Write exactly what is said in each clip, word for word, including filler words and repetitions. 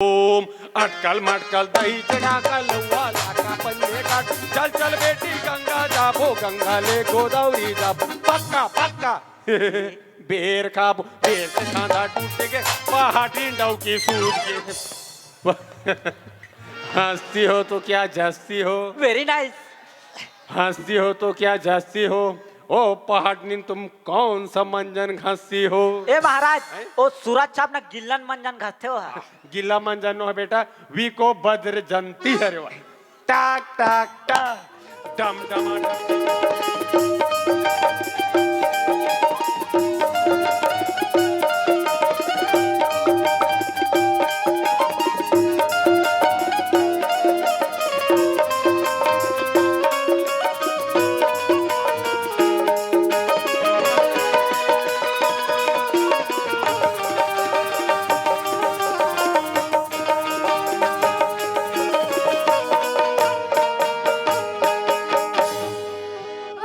ओम अटकल मटकल दही चढ़ा का लौआ लाका पन्ने का। चल चल बेटी गंगा जाबो, गंगा ले गोदावरी जाबो, पक्का पक्का। बेर खाबो, बेर से खांदा टूटे के, पहाटी डौकी सूत के। हंसती हो तो क्या जस्ती हो? Very nice. हंसती हो तो क्या जस्ती हो? ओ पहाटनिन, तुम कौन सा मंजन घसती हो? ए महाराज, ओ सूरज छाप ना गिल्लन मंजन घसते हो हा। गिल्ला मंजन नो है बेटा, वी को बज्र जंती है रे भाई। टाक टाक टाक, डम डम डम।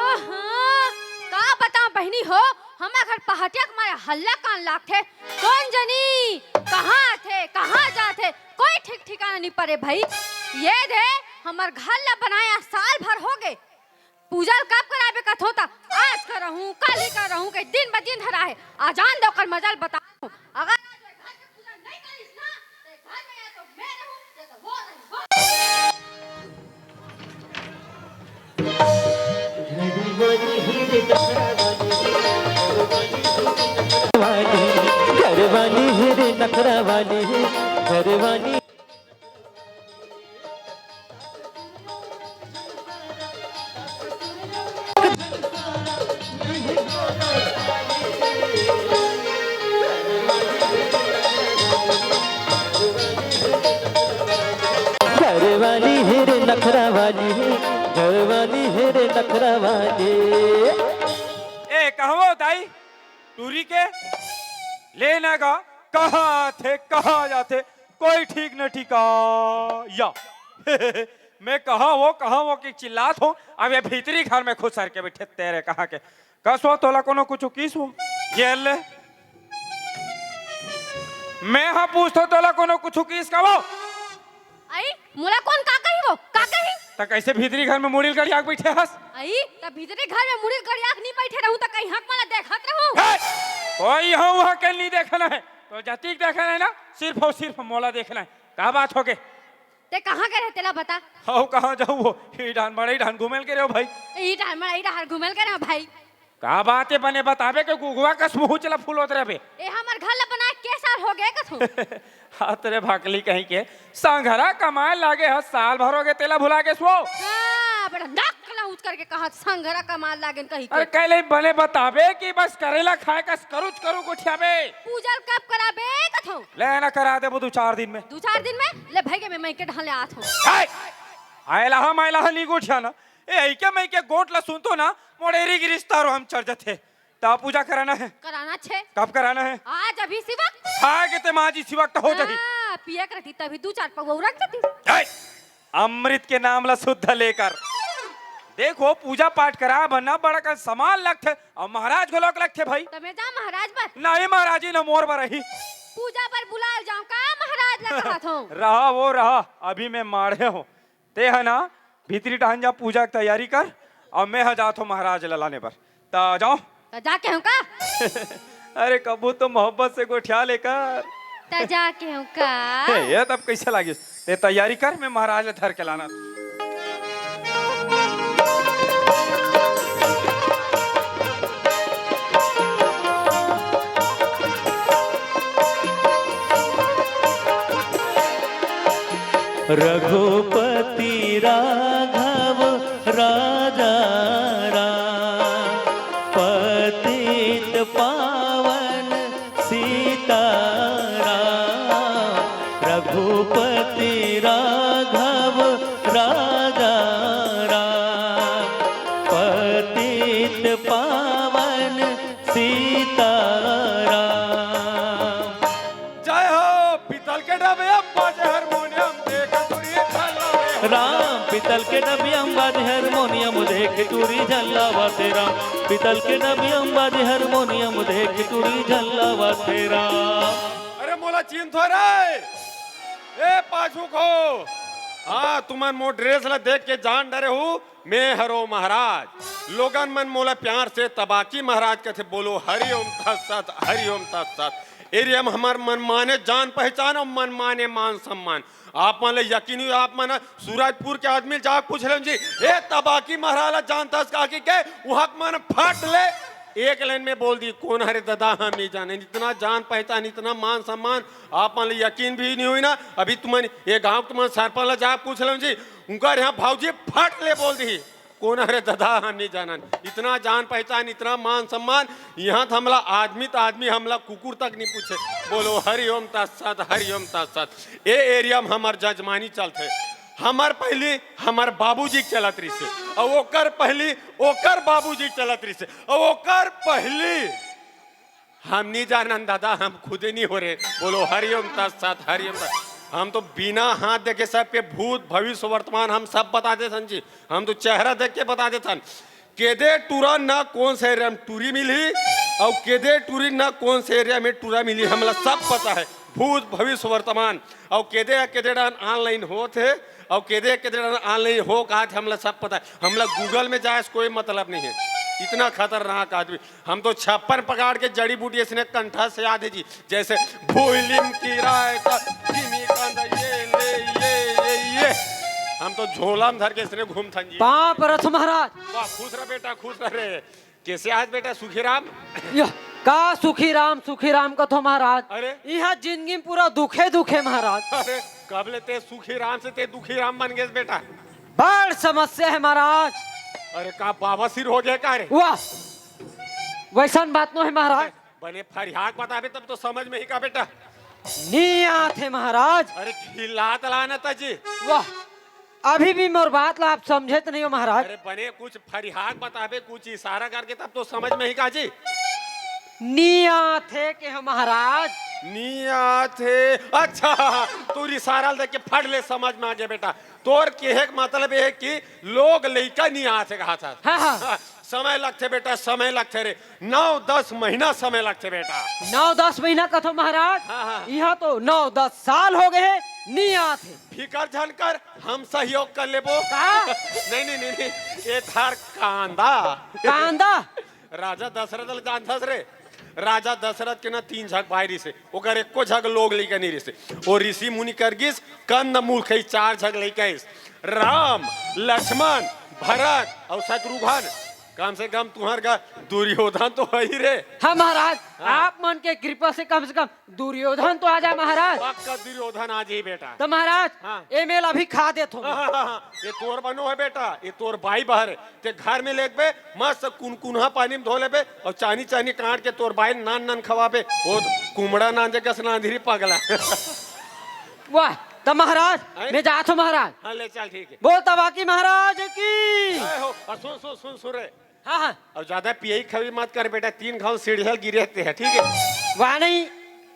अहा, का बताओ बहिनी हो, हमर घर पहाटिया के मारे हल्ला कान लागथे। कौन जनी कहाँ आथे, कहाँ जाथे, कोई ठीक ठिकाना नहीं परे भाई। ये दे, हमर घर ला बनाया साल भर हो गए, पूजा ल कब कराबे कथो त आज करहूं, काली करहूं के दिन ब दिन धरा है। आ जान दे ओकर मजा ल बता। अगर आज घर के पूजा नहीं करिस ना, ते घर में या तो मैं रहूं, या तो वो रही। वाली, घर वाली है रे नखरा वाली, घर वाली। घर वाली है रे नखरा वाली, घर वाली है रे नखरा वाली। ए कहवो दाई, टूरी के लेना गा, कहाँ आथे, कहाँ जाथे, कोई ठीक न ठिकाया। मैं कहाँ हो, कहाँ हो के चिल्लात हो, अब ये भीतरी घर में खुसर के बैठे तेरे कहाँ के। कस हो, तोला कोनो कुछ किस हो? ये ले। मैं हा पूछतो, तोला कोनो कुछ किस का वो? आई, मोला कौन का कही वो? का कही? त कैसे भीतरी घर में मुड़ील गड़िया के बैठे हस? आई, त भीतरी घर में मुड़ील गड़िया के नहीं बैठे रहूं त कहीं हक मला देखत रहूं। हे! कोई यहाँ वहाँ के नहीं देखना है, तो जतीक देखना है ना, सिर्फ और सिर्फ मोला देखना है। का बात हो गए? ते कहाँ गए रहे तेला बता। हाउ कहाँ जाऊ हो? ई डान बड़े डान घूमेल के रहो भाई। ई डान बड़े डान घूमेल के रहो भाई। का बात है बने बताबे के गुगवा कस मुँह चला फूलोत रहबे। ए हमर घर ला बनाए के साल हो गए कथो। हाँ तेरे भाकली कहीं के संघरा कमाए लागे ह साल भर हो गए तेला भुला के सो। हाँ, बड़ा नाक कला ऊंच करके कहा संघरा कमाल लागेन कही के। अरे कहले बने बताबे कि बस करेला खाए कस करुच करू गोठियाबे। पूजा ल कब कराबे कथो। ले ना करा देबो दू चार दिन में। दू चार दिन में ले भई के मैं मई के ढाले आत हूँ। आए लाहा माय लाहा नी गोठियाना। ए, ऐके मैं के गोठ ला सुनतो ना, मोर एरी गिरिस्तारो हम चढ़ जथे। ता पूजा कराना है। कराना छे। कब कराना है? आज अभी सिवक। खा के ते माजी सिवक तो हो जाही। हाँ, पिया करती तभी दू चार पगवा रख देती। ए, अमृत के नाम ला शुद्ध लेकर। देखो, पूजा पाठ करा बनना बड़ा का सामान लगथे, और महाराज घलोक लगथे भाई। तमे जा महाराज बर। नहीं महाराजी न मोर बर रही। पूजा बर बुलाल जाऊं का महाराज ला कहा थो। रहा वो रहा, अभी मैं माढ़े हूँ। ते है ना, भीतरी टहन जा, पूजा की तैयारी कर, और मैं हा जात हूँ महाराज ला लाने बर। ता जाओ। त जाके हूँ का? अरे कबू तो मोहब्बत से गोठिया लेकर। त जाके हूँ का? हे, ये तब कैसे लागिस? ते तैयारी कर, मैं महाराज ला धर के लाना। रघुपति राघव राजा राम, पतित पावन सीताराम। रघुपति राघव राजा राम, पतित पावन सीताराम। जय हो, पीतल के डबे अम्बा जे हारमोनियम देख टूरी झल्लावे। राम पीतल के डबियम बाज हारमोनियम देख टूरी झल्लावा तेरा। पीतल के डबियम बाज हारमोनियम देख टूरी झल्लावा तेरा। अरे मोला चिंत हो रे। सुख हो। हाँ, तुमन मोर ड्रेस ला देख के जान डरे हो, मैं हरो महाराज। लोगन मन मोला प्यार से तबाकी महाराज कथे। बोलो हरि ओम तत्सत, हरि ओम तत्सत। एरिया में हमर मन माने जान पहचान अउ मन माने मान सम्मान। आप मन ले यकीन हुई, आप मन सूरजपुर के आदमी ला जा पूछ लेव जी, ए तबाकी महाराज ला जानथस का कहिके, उहाँ के मन फट ले एक लाइन में बोल दी, कोन हरे ददा, हम नहीं जाने। इतना जान पहचान, इतना मान सम्मान, आप मन ले यकीन भी नहीं हुई ना। अभी तुमन ये गांव के तुमन सरपंच ला जा पूछ लेव जी, उनकर यहाँ भाऊजी फट ले बोल दी, कोन हरे ददा, हम नहीं जानन। इतना जान पहचान, इतना मान सम्मान, यहाँ तो हमला आदमी तो आदमी, हमला कुकुर तक नहीं पूछे। बोलो हरि ओम तत्सत, हरि ओम तत्सत। ए एरिया में हमर जजमानी चलथे। हमर पहली हमर बाबूजी के चलत रहिसे, अउ ओकर पहली ओकर बाबूजी के चलत रहिसे, अउ ओकर पहली हम नहीं जानन दादा, हम खुदे नहीं हो रहे। बोलो हरि ओम तत्सत, हरि ओम तत्सत। हम तो बिना हाथ देखे सबके भूत, भविष्य, वर्तमान हम सब बता देथन जी। हम तो चेहरा देख के बता देथन। केदे टूरा न कोन से एरिया में टूरी मिलही, अउ केदे टूरी न कोन से एरिया में टूरा मिलही, हमला सब पता है। भूत, भविष्य, वर्तमान, अउ केदे केदे डान ऑनलाइन होत हे, अउ केदे केदे डान ऑनलाइन हो कहा थे, हमला सब पता है। हमला गूगल में जाए से कोई मतलब नहीं है। इतना खतरनाक आदमी। हम तो छप्पन प्रकार के जड़ी बूटी इसने कंठा से याद है जी, जैसे भोइलिम की राय का, जिमी कांदा, ये ले, ये, ये, ये। हम तो झोला में धर के इसने घूमथन जी। पाँव परत हो महाराज। वाह, खुश रह बेटा, खुश रह रे। कैसे आज बेटा सुखीराम? यह का सुखीराम, सुखीराम कथो महाराज? अरे? इहाँ जिंदगी में पूरा दुखे दुखे महाराज। अरे, कब ले ते सुखीराम से ते दुखीराम बन गए बेटा? बड़ समस्या है महाराज। अरे, का बाबा सिर हो गया का रे? वाह, वैसन बात नो है महाराज। बने फरियाक बताबे तब तो समझ में ही का बेटा। नी आथे महाराज। अरे खिलात लाना ता जी। वाह, अभी भी मोर बात ला आप समझे तो नहीं हो महाराज। अरे बने कुछ फरियाक बताबे, कुछ इशारा करके तब तो समझ में ही का जी। नी आथे के हो महाराज। नी आथे। अच्छा, तू इशारा देख के फट ले समझ में आ गया बेटा। तोर केहे के मतलब ये है कि लोग लइका नी आथे कहा था। हाँ, हाँ। समय लगथे बेटा, समय लगथे रे। नौ दस महीना समय लगथे बेटा। नौ दस महीना कथो महाराज? हाँ, हाँ। यहाँ तो नौ दस साल हो गए हैं, नी आथे। फिकर झन कर, हम सहयोग कर लेबो। का? नहीं, नहीं, नहीं, नहीं, ये थार कांदा। कांदा? राजा दशरथ ल जानथस रे? राजा दशरथ के ना तीन झक भाई रिसे, ओकर एको झक लोग लइका नहीं रिसे। ओ ऋषि मुनि कर गिस, कंद मूल खई चार झक लइका आइस, राम, लक्ष्मण, भरत अउ शत्रुघ्न। कम से कम तुहर का दुर्योधन तो है ही रे। हाँ महाराज, हाँ। आप मन के कृपा से कम से कम दुर्योधन तो आ जाए महाराज। पक्का दुर्योधन आ जाए बेटा। तो महाराज, हाँ। ए मेल अभी खा देत हो। हाँ, हाँ, हाँ, हाँ। ये तोर बनो है बेटा, ये तोर बाई बहर है। ते घर में लेगबे, मस्त कुनकुनहा पानी में धो लेबे अउ चानी चानी काट के तोर बाई नान नान खवाबे। वो कुमड़ा नान जगह से नांधरी पगला। वाह, तो महाराज, हैं? मैं जात हूँ महाराज। हाँ, ले चल, ठीक है। बोल तबाकी महाराज की। जय हो। और सुन, सुन, सुन, सुन रे। हाँ, हाँ। और ज्यादा पियई खवी मत कर बेटा, तीन घाव सीढ़ियल गिरे ते है, ठीक है? वाह नहीं,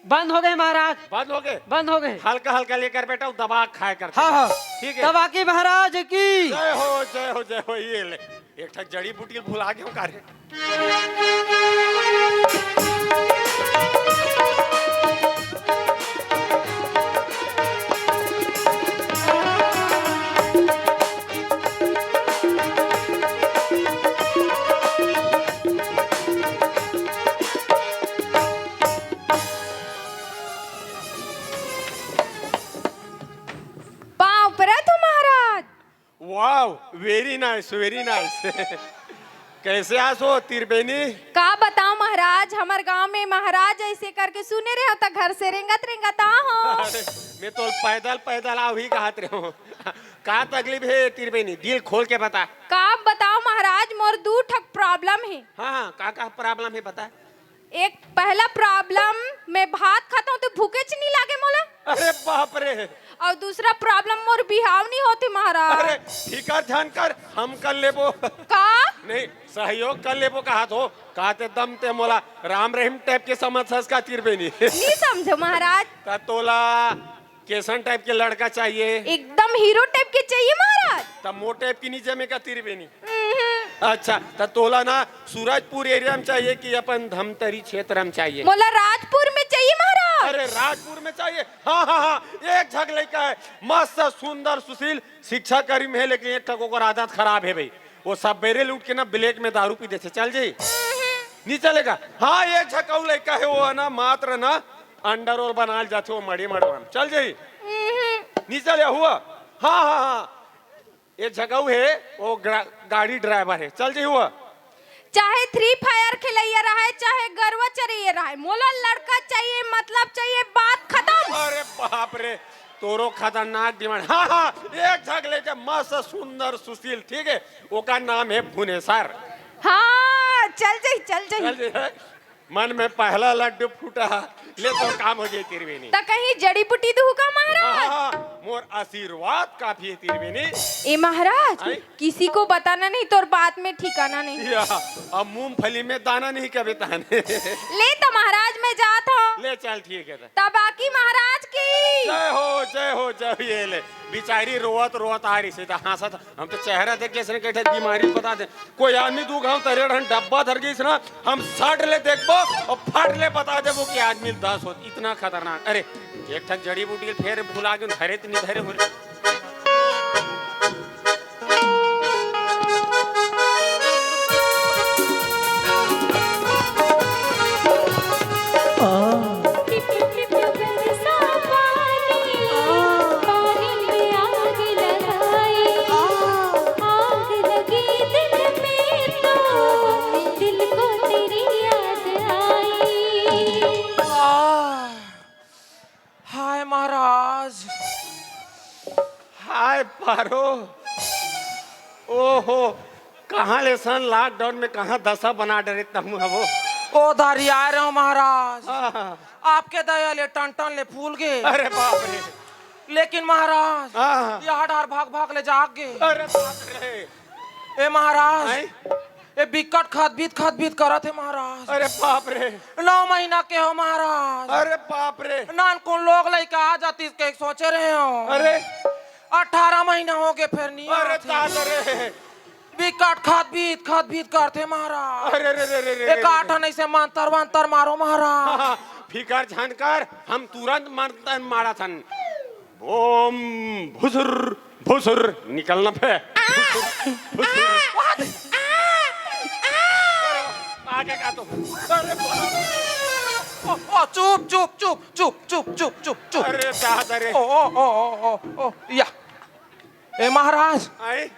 बंद हो गए महाराज। बंद हो गए? बंद हो गए। हल्का हल्का लेकर बेटा, वो दबा खाया कर। हाँ, हाँ। ठीक है? तबाकी महाराज की। जय हो, जय हो, जय हो। ये ले, एक ठक जड़ी बूटी भुला गए का रे? पाँव परत हो महाराज। Wow, very nice, very nice। कैसे आस हो त्रिवेणी? का बताओ महाराज, हमर गांव में महाराज ऐसे करके सुने रहे हो त घर से रेंगत रेंगत आ हो। अरे, मैं तो पैदल पैदल आव ही कहत रहे हो। का तकलीफ है त्रिवेणी, दिल खोल के बता। का बताओ महाराज, मोर दू ठक problem है। हाँ, हाँ, का का problem है बता। एक पहला problem, मैं भात खाता हूँ तो भूखेच नहीं लागे मोला। अरे बाप रे। और दूसरा problem, मोर बिहाव नहीं होते महाराज। अरे फिकर झन कर, हम कर लेबो। का? नहीं, सहयोग कर लेबो कहा तो। का ते दम ते मोला राम रहीम type के समझ सस का त्रिवेणी? नहीं समझो महाराज। त तोला कैसन type के लड़का चाहिए? एकदम hero type के चाहिए महाराज। तब मोर type की नहीं जमे का त्रिवेणी? हम्म। अच्छा, त तोला ना सूरजपुर area में चाहिए कि अपन धमतरी क्षेत्र में चाहिए? मोला राजपुर में चाहिए महाराज। अरे, राजपुर में चाहिए। हाँ, हाँ, हाँ, एक झक लइका है, मस्त, सुंदर, सुशील, शिक्षा कर्मी है, लेकिन एक ठक ओकर आदत खराब है भाई। वो सबेरे ले उठ के ना ब्लैक में दारू पी देथे, चल जाई? नहीं चलेगा। हाँ, एक झक अउ लइका है, वो है ना, मात्र ना अंडरवेयर बनाल जाथे, वो मड़ी मड़वा में, चल जाई? नहीं चले हुआ। हाँ, हाँ, हाँ, ये झक अउ है, वो गा-, गाड़ी ड्राइवर है, चल जाई हुआ। चाहे फ्री फायर खेलैया रहे, चाहे गरवा चरैया रहे, मोला लड़का चाहिए, मतलब चाहिए, बात खत्म। अरे बाप रे, तोरो खतरनाक डिमांड। हाँ, हाँ, एक झक लइका मस्त, सुंदर, सुशील, ठीक है, ओकर नाम है भुनेसर। हाँ, चल जाई, चल जाई। चल जाई, है? मन में पहला लड्डू फूटा, ले तो काम हो जाई त्रिवेणी। त कहीं जड़ी बूटी दूहू का महाराज? हाँ, हाँ, मोर आशीर्वाद काफी है त्रिवेणी। ए महाराज, आई? किसी को बताना नहीं, तोर बात में ठिकाना नहीं। या, अब मूंगफली में दाना नहीं कभी ताने। ले तो महाराज, मैं जात हूँ। ले चल, ठीक है त। तबाकी महाराज की। जय हो, जय हो, जय हो। ये ले, बिचारी रोवत रोवत आ रही सीधा, हाँसत। हम तो चेहरा देख के इसने कहे बीमारी बता दे। कोई आदमी दू घाव तरे रहन डब्बा धर गई ना, हम सट ले देखबो और फट ले बता देबो कि आदमी दस होत, इतना खतरनाक। अरे, एक ठक जड़ी बूटी फेर भुला के धरे त नहीं धरे हो रे। हाय महाराज। हाय पारो। ओहो, कहाँ ले सन लॉकडाउन में कहाँ दशा बना डरे तहूँ हवो। ओ धारी आए रहो महाराज। हाँ, हाँ। आपके दया ले टन टन ले फूल गे। अरे बाप रे। लेकिन महाराज, हाँ, हाँ। यहाँ डार भाग भाग ले जाग गे। अरे बाप रे। ए महाराज, हैं? ए बिकट खदबीत खदबीत करत हे महाराज। अरे बाप रे। नौ महीना के हो महाराज। अरे बाप रे। नानकुन लोग लइका आ जातिस के सोचे रहे हो। अरे। अठारह महीना हो गे फेर नहीं अरे आत हे। दादा रे। बिकट खदबीत खदबीत करथे महाराज। अरे रे रे रे रे एक रे। आठ अइसे मंतर वंतर मारो महाराज। हाँ, हाँ, फिकर झन कर, हम तुरंत मंतर मारत हन। बोम भुसुर भुसुर निकलना फे। भुसुर, भुसुर। आगे का तो। अरे बाप रे। ओ, ओ, चुप, चुप, चुप। अरे दादा रे। ओ, ओ, ओ, ओ, ओ, ओ, या। ए महाराज। आई?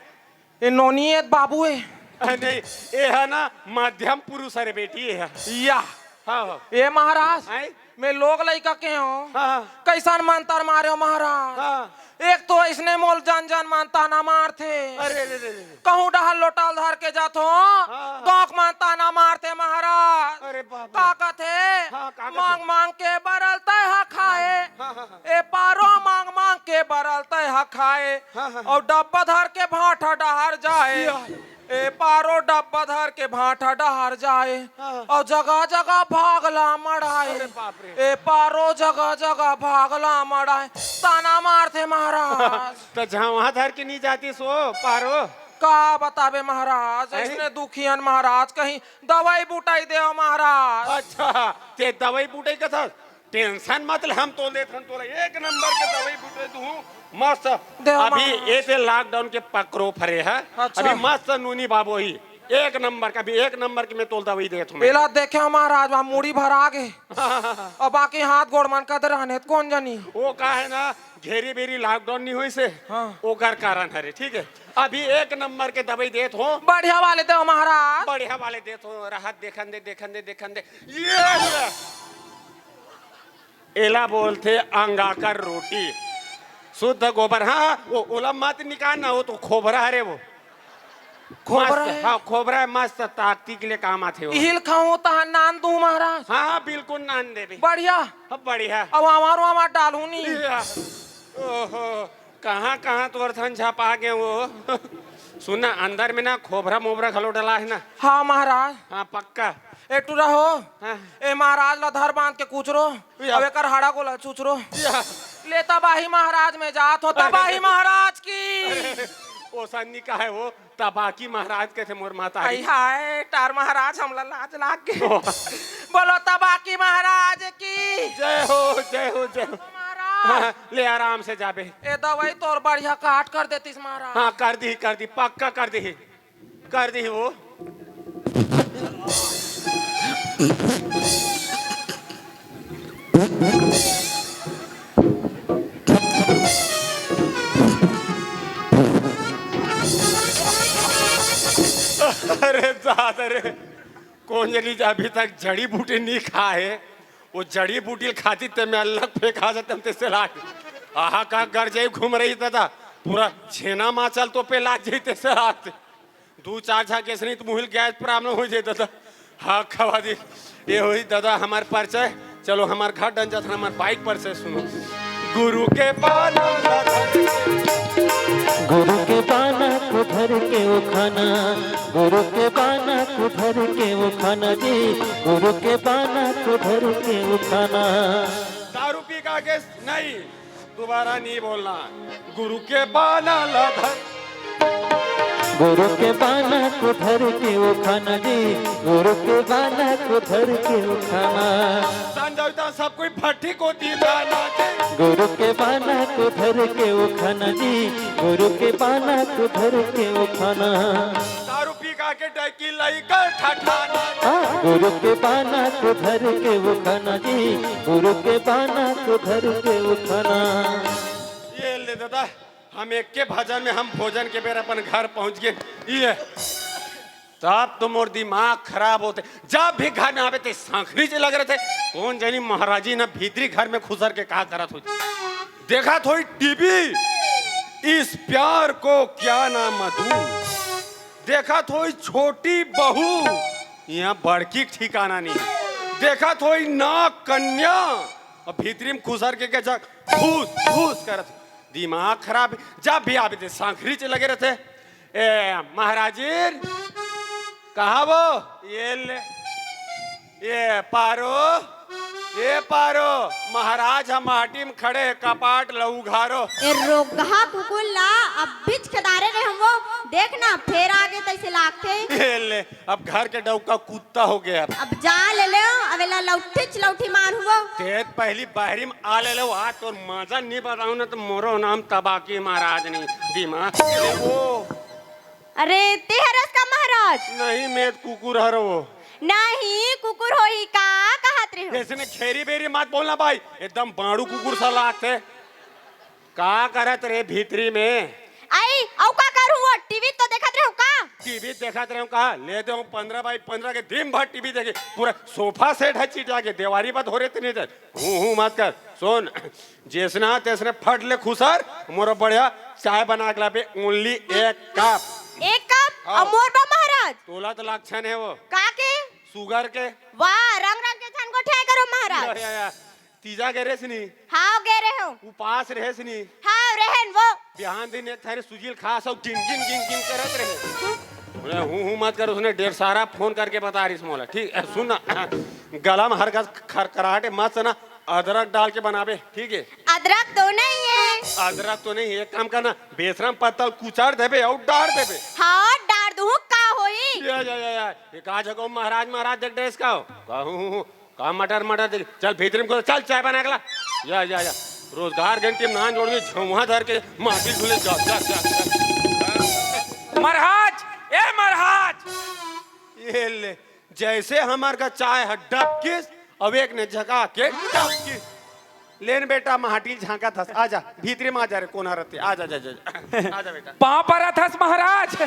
ए नोनी ए बाबू ए। अरे नहीं, ए है ना मध्यम पुरुष अरे बेटी ए है। या। हाँ, हाँ। ए महाराज। आई? मैं लोग लइका के हो। हाँ, हाँ। कइसन मंतर मारे हो महाराज? हाँ। एक तो अइसने मोल जन जन मन ताना मारथे। अरे, अरे, अरे, अरे। कहूँ डहर लोटा ल धर के जाथो, हाँ। गाँव के मन ताना मारथे महाराज। अरे बाप रे। का कथे? हाँ, का कथे? मांग मांग के बरल तय हा खाए। हाँ, हाँ, हाँ। ए पारो मांग मांग के बरल तय हा खाए। हाँ, हाँ, हाँ। अउ डब्बा धर के भांठा डहर जाए। या। ए पारो डब्बा धर के भांठा डहर जाए, हाँ। अउ जगह जगह भागला मड़ाए। अरे बाप रे। ए पारो जगह जगह भागला मड़ाए, ताना मारथे महाराज। त जहाँ वहाँ धर के नहीं जाती सो पारो। का बताबे महाराज, अरे? अइसने दुखियन महाराज, कहीं दवाई बुटाई देव महाराज। अच्छा, ते दवाई बुटाई कथस? टेंशन मत ले, हम तोल देत हन तोला, एक नंबर के दवाई बूटे दूहूँ, मस्त। देव अभी महाराज। ए ते लॉकडाउन के पकरो फरे है, अच्छा। अभी मस्त नूनी बाबू ही, एक नंबर का, अभी एक नंबर के मैं तोल दवाई देत हूँ मैं। एला देखे हो महाराज, वहाँ मुड़ी भरा गे। हाँ, हाँ, हाँ। अब बाकी हाथ गोड़ मन का दे रहने त कौन जानी। वो का है ना, घेरी बेरी लॉकडाउन नहीं होइसे, हाँ। ओकर कारण हरे, ठीक है। अभी एक नंबर के दवाई देत हो। बढ़िया वाले देव महाराज। बढ़िया वाले देत हो, राहत देखन दे, देखन दे, देखन दे। ये ले। एला बोलथे अंगाकर रोटी, शुद्ध गोबर। हाँ, वो ओला मत निकाल ना, वो तो खोबरा हरे वो। खोबरा मस्त, है? हाँ, खोबरा है, मस्त ताकती के लिए काम आथे वो। इहिल खाऊं तहां नान दूं महाराज? हाँ, हाँ, बिल्कुल नान देबे। बढ़िया। हाँ, बढ़िया। अब हमारो हमार डालू नी। या। ओहो, कहाँ, कहाँ तोर थन झपा गे वो। सुन ना, अंदर में ना खोबरा मोबरा घलो डला है ना। हाँ महाराज। हाँ, पक्का। ए टुरा हो, हाँ। ए महाराज ला धर बांध के कुचरो, या। अब एकर हाड़ा गोला चुचरो। या। ले तबाही महाराज में जात हो, अरे। तबाही महाराज की। अरे, ओसन नी कहे वो, तबाकी महाराज कथे मोर माता। आई हाय, टार महाराज, हमला लाज लाग गे। ओ। बोलो तबाकी महाराज की। जय हो, जय हो, जय हो। महाराज। हाँ, ले आराम से जाबे। ए दवाई तोर बढ़िया काट कर देतिस महाराज। हाँ, कर दी, कर दी, पक्का कर दी, कर दी वो। अरे दादा रे, कोन जनी अभी तक जड़ी बूटी नी खा हे, वो जड़ी बूटी खाती ते में अलग फेंका जाते हम तेसे लाग। आहा का घर जाई घूम रही दादा, पूरा छेना माचल तो पे लाग जाई तेसे लाग। दू चार झा के सनी तो मुहिल गैस प्रॉब्लम हो जाए दादा। हाँ, खवा दी। ये होई दादा हमार परिचय। चलो हमार घर डन जात हमार बाइक परिचय सुनो। गुरु के पाना ला धर के। गुरु के पाना को धर के वो खाना, गुरु के पाना को धर के वो खाना जी, गुरु के पाना को धर के वो खाना। दारू पी का के नहीं, दोबारा नहीं बोलना। गुरु के पाना ला धर। गुरु के पाना को धर के वो खाना जी, गुरु के पाना को धर के वो खाना। संजोता सब कोई भट्टी को दीदाना जी। गुरु के पाना को धर के वो खाना जी, गुरु के पाना को धर के वो खाना। दारू पी का के डैकी लइका ठठाना। हाँ, गुरु के पाना को धर के वो खाना जी, गुरु के पाना को धर के वो खाना। ये ले दादा, हम एक के भजन में हम भोजन के बेर अपन घर पहुंच गए। ये तब तो मोर दिमाग खराब होते, जब भी घर में आवे ते सांखरी से लग रहे थे। कौन जानी महाराजी ना भीतरी घर में खुसर के का करत हो। देखा थोड़ी टीवी, इस प्यार को क्या नाम दूं। देखा थोड़ी छोटी बहू, यहाँ बड़की ठिकाना नहीं। देखा थोड़ी नाग कन्या, और भीतरी में खुसर के के जग फूस फूस करत। दिमाग खराब, जब भी आवे ते सांखरी से लगे रहते। ए महाराजिन, कहाँ वो? ये ले, ये पारो, ये पारो, महाराज हम माटी में खड़े, कपाट ल उघारो। ए रोगहा कुकुर ला, अब बीच खेदारे रहे हम वो, देख ना, फेर आगे तैसे लागथे। ये ले, अब घर के डौका कुत्ता हो गया। अब जा ले ले, अब एला लौठीच लौठी मार हुआ। ते पहली बहरी में आ ले ले, आज तोर मजा नहीं बताऊं ना तो मोरो नाम तबाकी महाराज नहीं। दिमाग वो। अरे, ते हरस का महाराज? नहीं, मैं तो कुकुर हरो। नहीं, कुकुर होही का कहत रहे हो? ऐसे ने खेरी बेरी मत बोलना भाई, एकदम बाड़ू कुकुर सा लागथे। का करत रे भीतरी में? आई, अउ का करूं, वो टीवी तो देखत रहे हो का? टीवी देखत रहे हो का? ले दे हूं पंद्रह बाई पंद्रह के, दिन भर टीवी देखे, पूरा सोफा सेट है चिटिया के, देवारी मत हो रहे इतनी देर। हूं हूं मत कर। सुन, जैसना तैसने फट ले खुसर, मोर बढ़िया चाय बना के लाबे, only एक कप। एक कप? हाँ। अउ मोर बा महाराज? तोला तो लक्षण है वो। का के? शुगर के। वाह, रंग रंग के झन गोठियाए करो महाराज। या, या, या। तीजा गे रेस नी? हाव, गे रहे हो। उपास रहेस नी? हाव, रहेन वो। बिहान दिन एक थारी सुजील खास अउ गिन गिन गिन गिन करत रहे। बोले, हूं हूं मत कर, उसने डेढ़ सारा फोन करके बता रही मोला। ठीक है, सुन ना, गला में हर का खरखराटे मत से ना, अदरक डाल के बनाबे, ठीक है? अदरक तो नहीं है। अदरक तो नहीं है, एक काम करना, बेसरम पत्ता कुचार देबे अउ डाल देबे। हाँ, डाल दूं, का होई? या, या, या, या, ये का जगह महाराज, महाराज देख ड्रेस का हो? का हूं, हूं, हूं। का मटर मटर दे, चल भीतरी में घुस, चल चाय बना के ला। या, या, या। रोजगार घंटी में नान जोड़ के झमुहा धर के माटी धुले, जा, जा, जा, जा। महाराज, ए महाराज। ये ले, जैसे हमार का चाय है डबकिस, अब एक ने झका के डबकिस। लेन बेटा, माटी झांका थस, आजा, भीतरी में आजा रे, कोना रहते, आजा, जा, जा, जा। आजा बेटा। पाँव परत हस महाराज।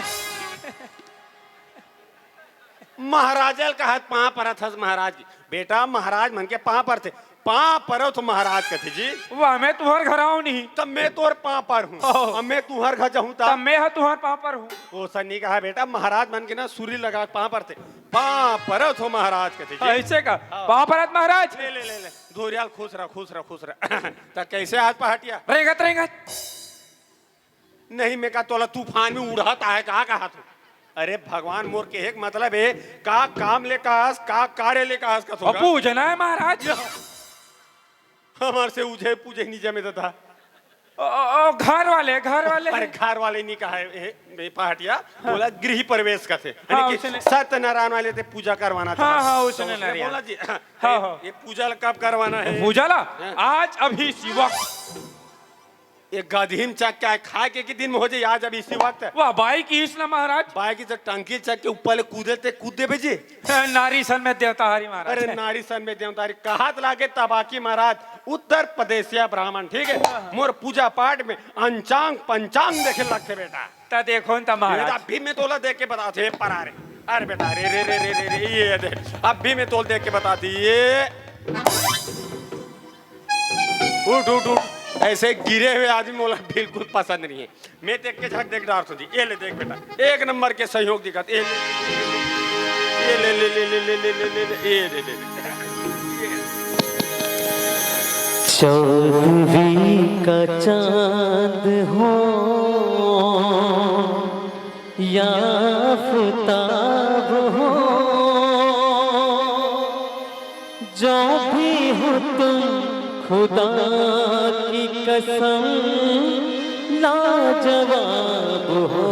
महाराजल कहत पाँव परत हस महाराज की। बेटा, महाराज मन के पाँव परथे। पाँव परत हो महाराज कथे जी। वाह, मैं तुहर घर आऊं नहीं। तब मैं तोर पाँव पर हूँ। ओह। अब मैं तुहर घर जाऊँ तब? तब मैं ह तुहर पाँव पर हूँ। ओ सन्नी कहा बेटा, महाराज मन के ना सूरी लगा के पाँव परथे। पाँव परत हो महाराज कथे जी। ऐसे का? हाँ। पाँव परत महाराज। ले, ले, ले, ले। धोरियाल खुश रह, खुश रह, खुश रह। त कैसे आज पहाटिया? रेंगत, रेंगत। नहीं, मैं का तोला तूफान में उड़त आहे, का कहा तू? अरे भगवान, मोर के एक मतलब है, का काम ले कहस, का कार्य ले कहस, का अ, पूजना है महाराज। हमार से उजे पूजे नहीं जमे दादा। अ, अ, अ, घर वाले, घर वाले। अरे, घर वाले नहीं कहा है, ए, ए, पहाटिया, हाँ। बोला गृह प्रवेश का थे। हाँ, यानी कि उसने सत्यनारायण वाले थे, पूजा करवाना था। हाँ, हाँ, तो उसने उसने नारियल। बोला जी, हाँ, हाँ, ए, हाँ। ये पूजा ला कब करवाना है? पूजा ला? हाँ। आज, अभी, इसी वक्त। ये गधीम चक क्या है, खाए के, के दिन में हो जाए, आज, अभी, इसी वक्त। वाह, बाई की इस ना महाराज। बाई की तो टंकी चक के ऊपर ले कूदे ते कूदे भेजे। नारी सन में देवता हरी महाराज। अरे, नारी सन में देवता हरी, कहात लागे तबाकी महाराज, उत्तर प्रदेशिया ब्राह्मण, ठीक है? मोर पूजा पाठ में अंचांग पंचांग देखे लगथे बेटा। त देखो न त महाराज। बेटा, अभी मैं तोला देख के बताथे, परा रे। अरे बेटा, रे, रे, रे, रे, रे, रे, ये दे। अभी मैं तोल देख के बताथे, ये। उठ, उठ, उठ। ऐसे गिरे हुए आदमी मोला बिल्कुल पसंद नहीं है। मैं देख के झक देख डार थों जी। ये ले देख बेटा, एक नंबर के सहयोग दिखत। ये ले, ये ले, ले, ये ले, ले, ले, ले, ये ले, ले, ले। चौदहवीं का चांद हो या आफताब हो, जो भी हो तुम, खुदा की कसम, लाजवाब हो।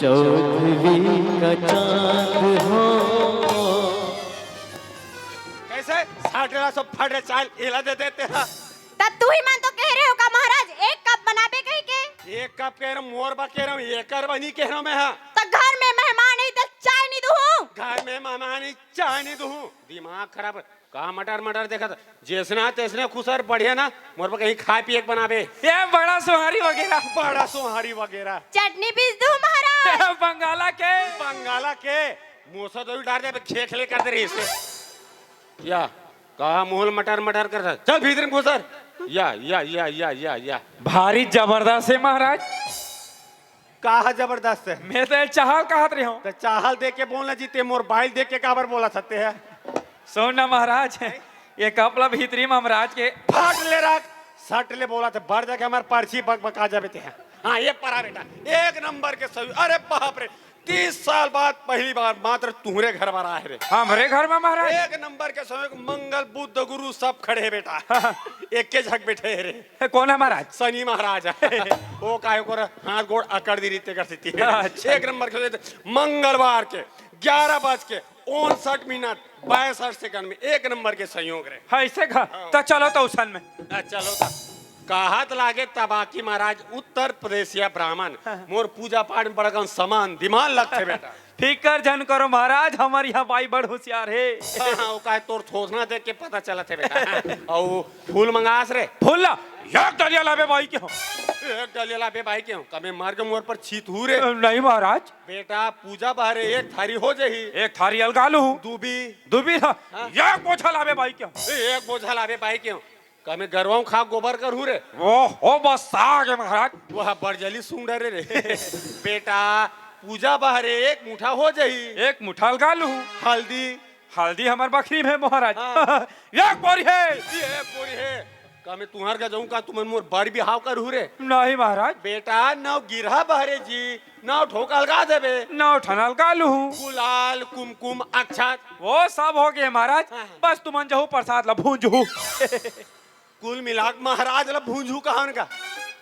चौदहवीं का चांद हो। कैसे? साढ़े ला सब फट रे, चाल एला दे देते हैं। त तुही मन तो कह रहे हो का महाराज, एक कप बनाबे कही के? एक कप कह रहा हूँ, मोर बा कह रहा हूँ, एकर बा नहीं कह रहा हूँ मैं, हाँ। त घर में मेहमान है त चाय नहीं दूँ? घर में मेहमान है, चाय नहीं दूँ? दिमाग खराब है। का मटर मटर देखत, जैसना तैसने खुसर बढ़िया ना, मोर बा कहीं खाए पिए के बनाबे। ये बड़ा सोहारी वगैरह। बड़ा सोहारी वगैरह। चटनी पीस दूँ महाराज? बंगाला के। बंगाला के। मोसा दो डार दे, खेखले कर दे रही इसे। या, कहा मुहल मटर मटर करता। चल भीतर में घुसर। या, या, या, या, या, या। भारी जबरदस्त है महाराज। कहा जबरदस्त है? मैं तो चाहल कहत रही हूँ। तो चाहल देख के बोलना जी, ते मोर बाइल देख के काबर बोला सकते हैं? सुन ना महाराज, ये कपला भीतरी में महाराज के। फाट ले रख, सट ले बोला थे, बढ़ जाके हमारे पर्ची बक बका जाबे ते हैं। हाँ, ये परा बेटा, एक नंबर के सही। अरे बाप रे, तीस साल बाद पहली बार मात्र तुम्हरे घर में आए रे। हमरे घर में महाराज? एक नंबर के समय मंगल बुध गुरु सब खड़े हैं बेटा। एक के झक बैठे हैं रे। कौन है महाराज? शनि महाराज है। वो काहे को रे, हाथ गोड़ अकड़ दी रीते कर सकती है। अच्छा। एक नंबर के मंगलवार के ग्यारह बज के उनसठ मिनट बासठ सेकंड में एक नंबर के संयोग रे। हाँ, ऐसे घ-, हाँ। तो चलो तो उसन में। आ, चलो तो। कहत लागे तबाकी महाराज, उत्तर प्रदेशिया ब्राह्मण, हाँ। मोर पूजा पाठ में बड़कन समान दिमाग लगथे बेटा। फिकर झन करो महाराज, हमर यहाँ बाई बड़ होशियार हे। हाँ, हाँ, वो काहे तोर थोथना देख के पता चलत हे बेटा। अउ फूल मंगास रे। फूल ला, एक डलिया लाबे बाई के हो। एक डलिया लाबे बाई के हो। कमे मार के मोर पर छीत हू रे। नहीं महाराज। बेटा, पूजा बाहरे एक थारी हो जाही। एक थारी अलगा लू। दूबी। दूबी ला, हाँ। एक बोझा लाबे बाई के हो। एक बोझा लाबे बाई के हो। कमे गरवा खा गोबर करहू रे। ओ, हो बस आ गे महाराज। वह बरजली सूंड रे रे। बेटा, पूजा बाहरे एक मुठा हो जाही। एक मुठा अलगा लू। हल्दी। हल्दी हमर बखरी में महाराज। हाँ। एक बोरी हे। ये एक बोरी हे। कमे तुहर का जाऊं का, तुमन मोर बर बिहाव करहू रे। नहीं महाराज। बेटा, नौ गिरहा बहरे जी, नौ ठोक अलगा देबे। नौ ठन अलगा लू। गुलाल, कुमकुम, अक्षत। वो सब हो गे महाराज। हाँ, हाँ। बस तुमन जहू प्रसाद ला भूंजहू। कुल मिलाक महाराज ला भूंजू कहान का?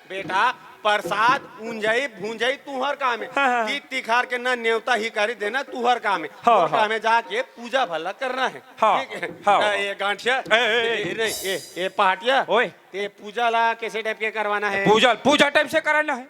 बेटा, प्रसाद उंजई भूंजई तुहर काम हे। हाँ, हाँ। तीत तिखार के ना नेवता ही करी देना तुहर काम हे। हाँ, तोर हाँ। काम हे जाके पूजा भला करना हे। हाँ, ठीक हे? हाँ, ए, हाँ। ए गांठिया, ए, ए, ए, ए। ए, नहीं, ए, ए पहाटिया, ओए। ते पूजा ला कैसे टाइप के करवाना हे? पूजा, पूजा टाइप से करना हे।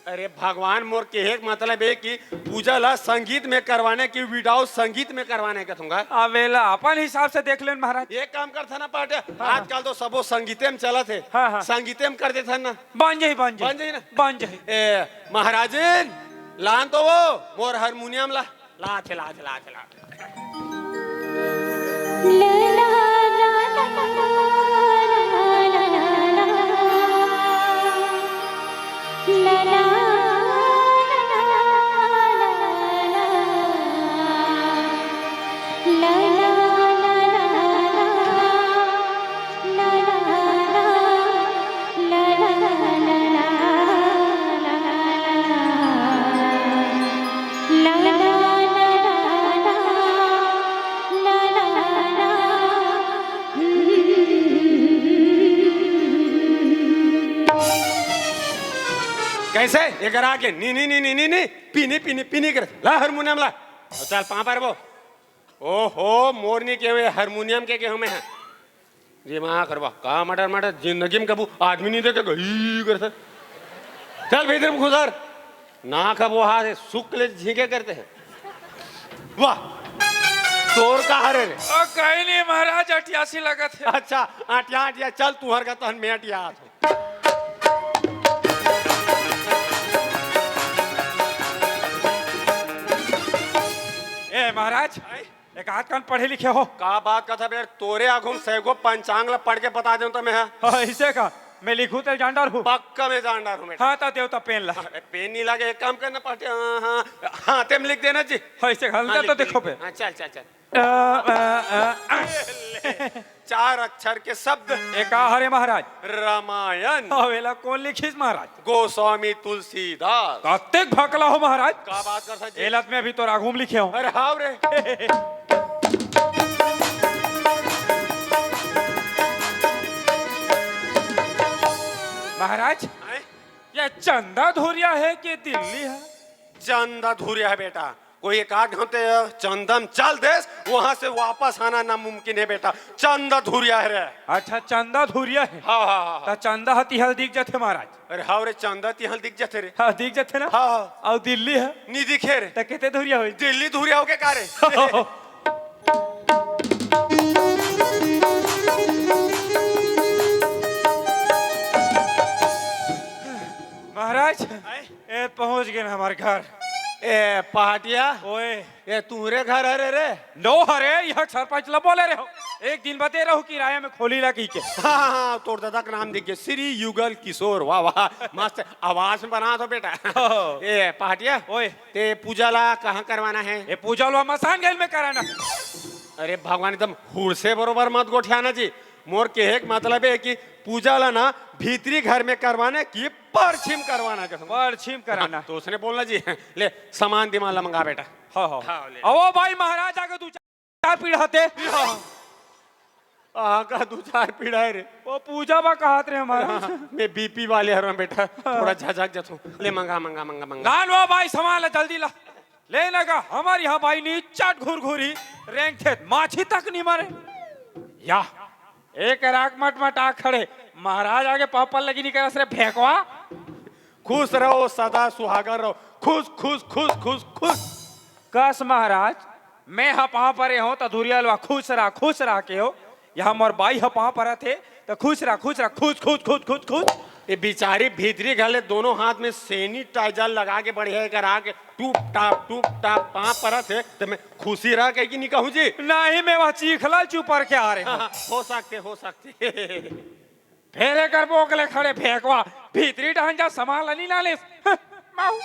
अरे भगवान, मोर केहे के मतलब हे कि पूजा ला संगीत में करवाना हे कि without संगीत में करवाना हे कथूंगा? अब एला अपन हिसाब से देख लेन महाराज। एक काम करथन ना पाटे, हाँ। आजकल तो सबो संगीते में चलत हे। हाँ, हाँ। संगीते में कर देथन ना। बन जाही, बन जाही। बन जाही ना? बन जाही। ए, महाराजिन, लान तो वो मोर हारमोनियम ला। लाथे, लाथे, लाथे, लाथे। ऐसे एकर आगे नी, नी, नी, नी, नी, नी, पीनी, पीनी, पीनी कर। ला हारमोनियम ला। अउ चल, पाँव पर वो। ओहो, मोर नी केहेंव, हारमोनियम के केहेंव मैं ह। दिमाग खराब, का मटर मटर, जिंदगी में कभू आदमी नी देखे, गही करथे। चल भीतरी में खुसर। ना कभू हाथ से सुक ले झींके करथे। वाह, तोर का हरे रे? ओ, कहीं नहीं महाराज, अटियासी लगत हे। अच्छा, अटिया, अटिया, चल तुंहर का तहन मैं अटियात हंव। ए महाराज, आय? एक आध कन पढ़े लिखे हो? का बात करथस बे? तोरे आघू म सैगो पंचांग ला पढ़ के बता देंव त मैं ह। हाँ, अइसे का? मैं लिखूं त जान डारहू। पक्का मैं जान डारहूं बेटा। हाँ, त देव त पेन ला। अरे, पेन नी लागे, एक काम करना पड़थे। हाँ, हाँ, हाँ, तेम लिख देना जी। हाँ, अइसे का? हाँ, त लिख देखो दे। बे। हाँ, चल, चल, चल। अ, अ, अ, अ। ले, चार अक्षर के शब्द। ए का हरे महाराज? रामायण। अउ एला कोन लिखिस महाराज? गोस्वामी तुलसीदास। कतेक भकला हो महाराज। का बात करथस जी? एला त मैं अभी तोर आघू म लिखे हंव। अरे हाव रे। महाराज, आय? ये चंदा धुरिया हे कि दिल्ली हे? चंदा धुरिया हे बेटा। कोई एक आध घंटे चंदा म चल देस, वहां से वापस आना नामुमकिन हे बेटा। चंदा धुरिया हे रे। अच्छा, चंदा धुरिया हे। हाँ, हाँ, हाँ, हाँ। त चंदा ह तिहां ल दिख जाथे महाराज। अरे हाव रे, चंदा तिहां ल दिख जाथे रे। हाँ, दिख जाथे ना? हाँ, हाँ। अउ दिल्ली ह? नी दिखे रे। त कते धुरिया होही? दिल्ली धुरिया होगे का रे? महाराज, आय? ए, पहुंच गेन हमर घर। ए, पहाटिया। ओए। ए, तुंहरे घर हरे रे? नो हरे, इहां सरपंच ल बोले रहेंव। एक दिन बर दे रहेंव किराया म खोली ला कहिके। हाँ, हाँ, हाँ, तोर ददा के नाम दिख गे, श्री युगल किशोर। वाह, वाह, मस्त आवाज बनाथस बेटा। हो। ए, पहाटिया। ओए। ते पूजा ला कहाँ करवाना हे? ए, पूजा ला मसान गैल में कराना। अरे भगवान, एकदम हुड़से बरोबर मत गोठियाना जी। मोर केहे के मतलब हे कि पूजा ला ना भीतरी घर में करवाना हे कि परछी म करवाना हे? परछी म कराना। हाँ, त ओसने बोलना जी। ले, समान दिमान ला मंगा बेटा। हाँ, हाँ। हाँ, ले। अवो भाई, महाराज आगे दू चार पीढ़ा हे ते। हाँ, का दू चार पीढ़ा हे रे? ओ पूजा बर कहत रहे हमर। हाँ, मैं बीपी वाले हरंव बेटा, हाँ। थोड़ा झझक जाथंव। ले मंगा, मंगा, मंगा, मंगा। लान वो भाई, समान ला जल्दी ला। ले ना गा, हमर इहां बाई नी चट घुरघुरी रेंगथे, माछी तक नी मरे। या, एक राख मटमटा खड़े, महाराज आगे पापड़ लगी नी करस रे भेकवा। खुश रहो, सदा सुहागन रहो, खुश, खुश, खुश, खुश, खुश। कस महाराज, मैं ह पांव परे हंव त धुरिया लवा खुश रह, खुश रह केहेंव, इहां मोर बाई ह पांव परत हे, त खुश रह, खुश रह, खुश, खुश, खुश, खुश, खुश। ए बिचारी भीतरी घर ले दोनों हाथ में sanitizer लगा के बढ़िया एकर आके टूप टाप, टूप टाप पांव परत हे, त मैं खुशी रह कहिके नी कहूं जी? नहीं, मैं वह चीखला चुपर के आ रहे हंव। हो सकथे, हो सकथे। फेर एकर बोक ले खड़े भेकवा, भीतरी डहन जा समान ल नी लानेस। माऊ।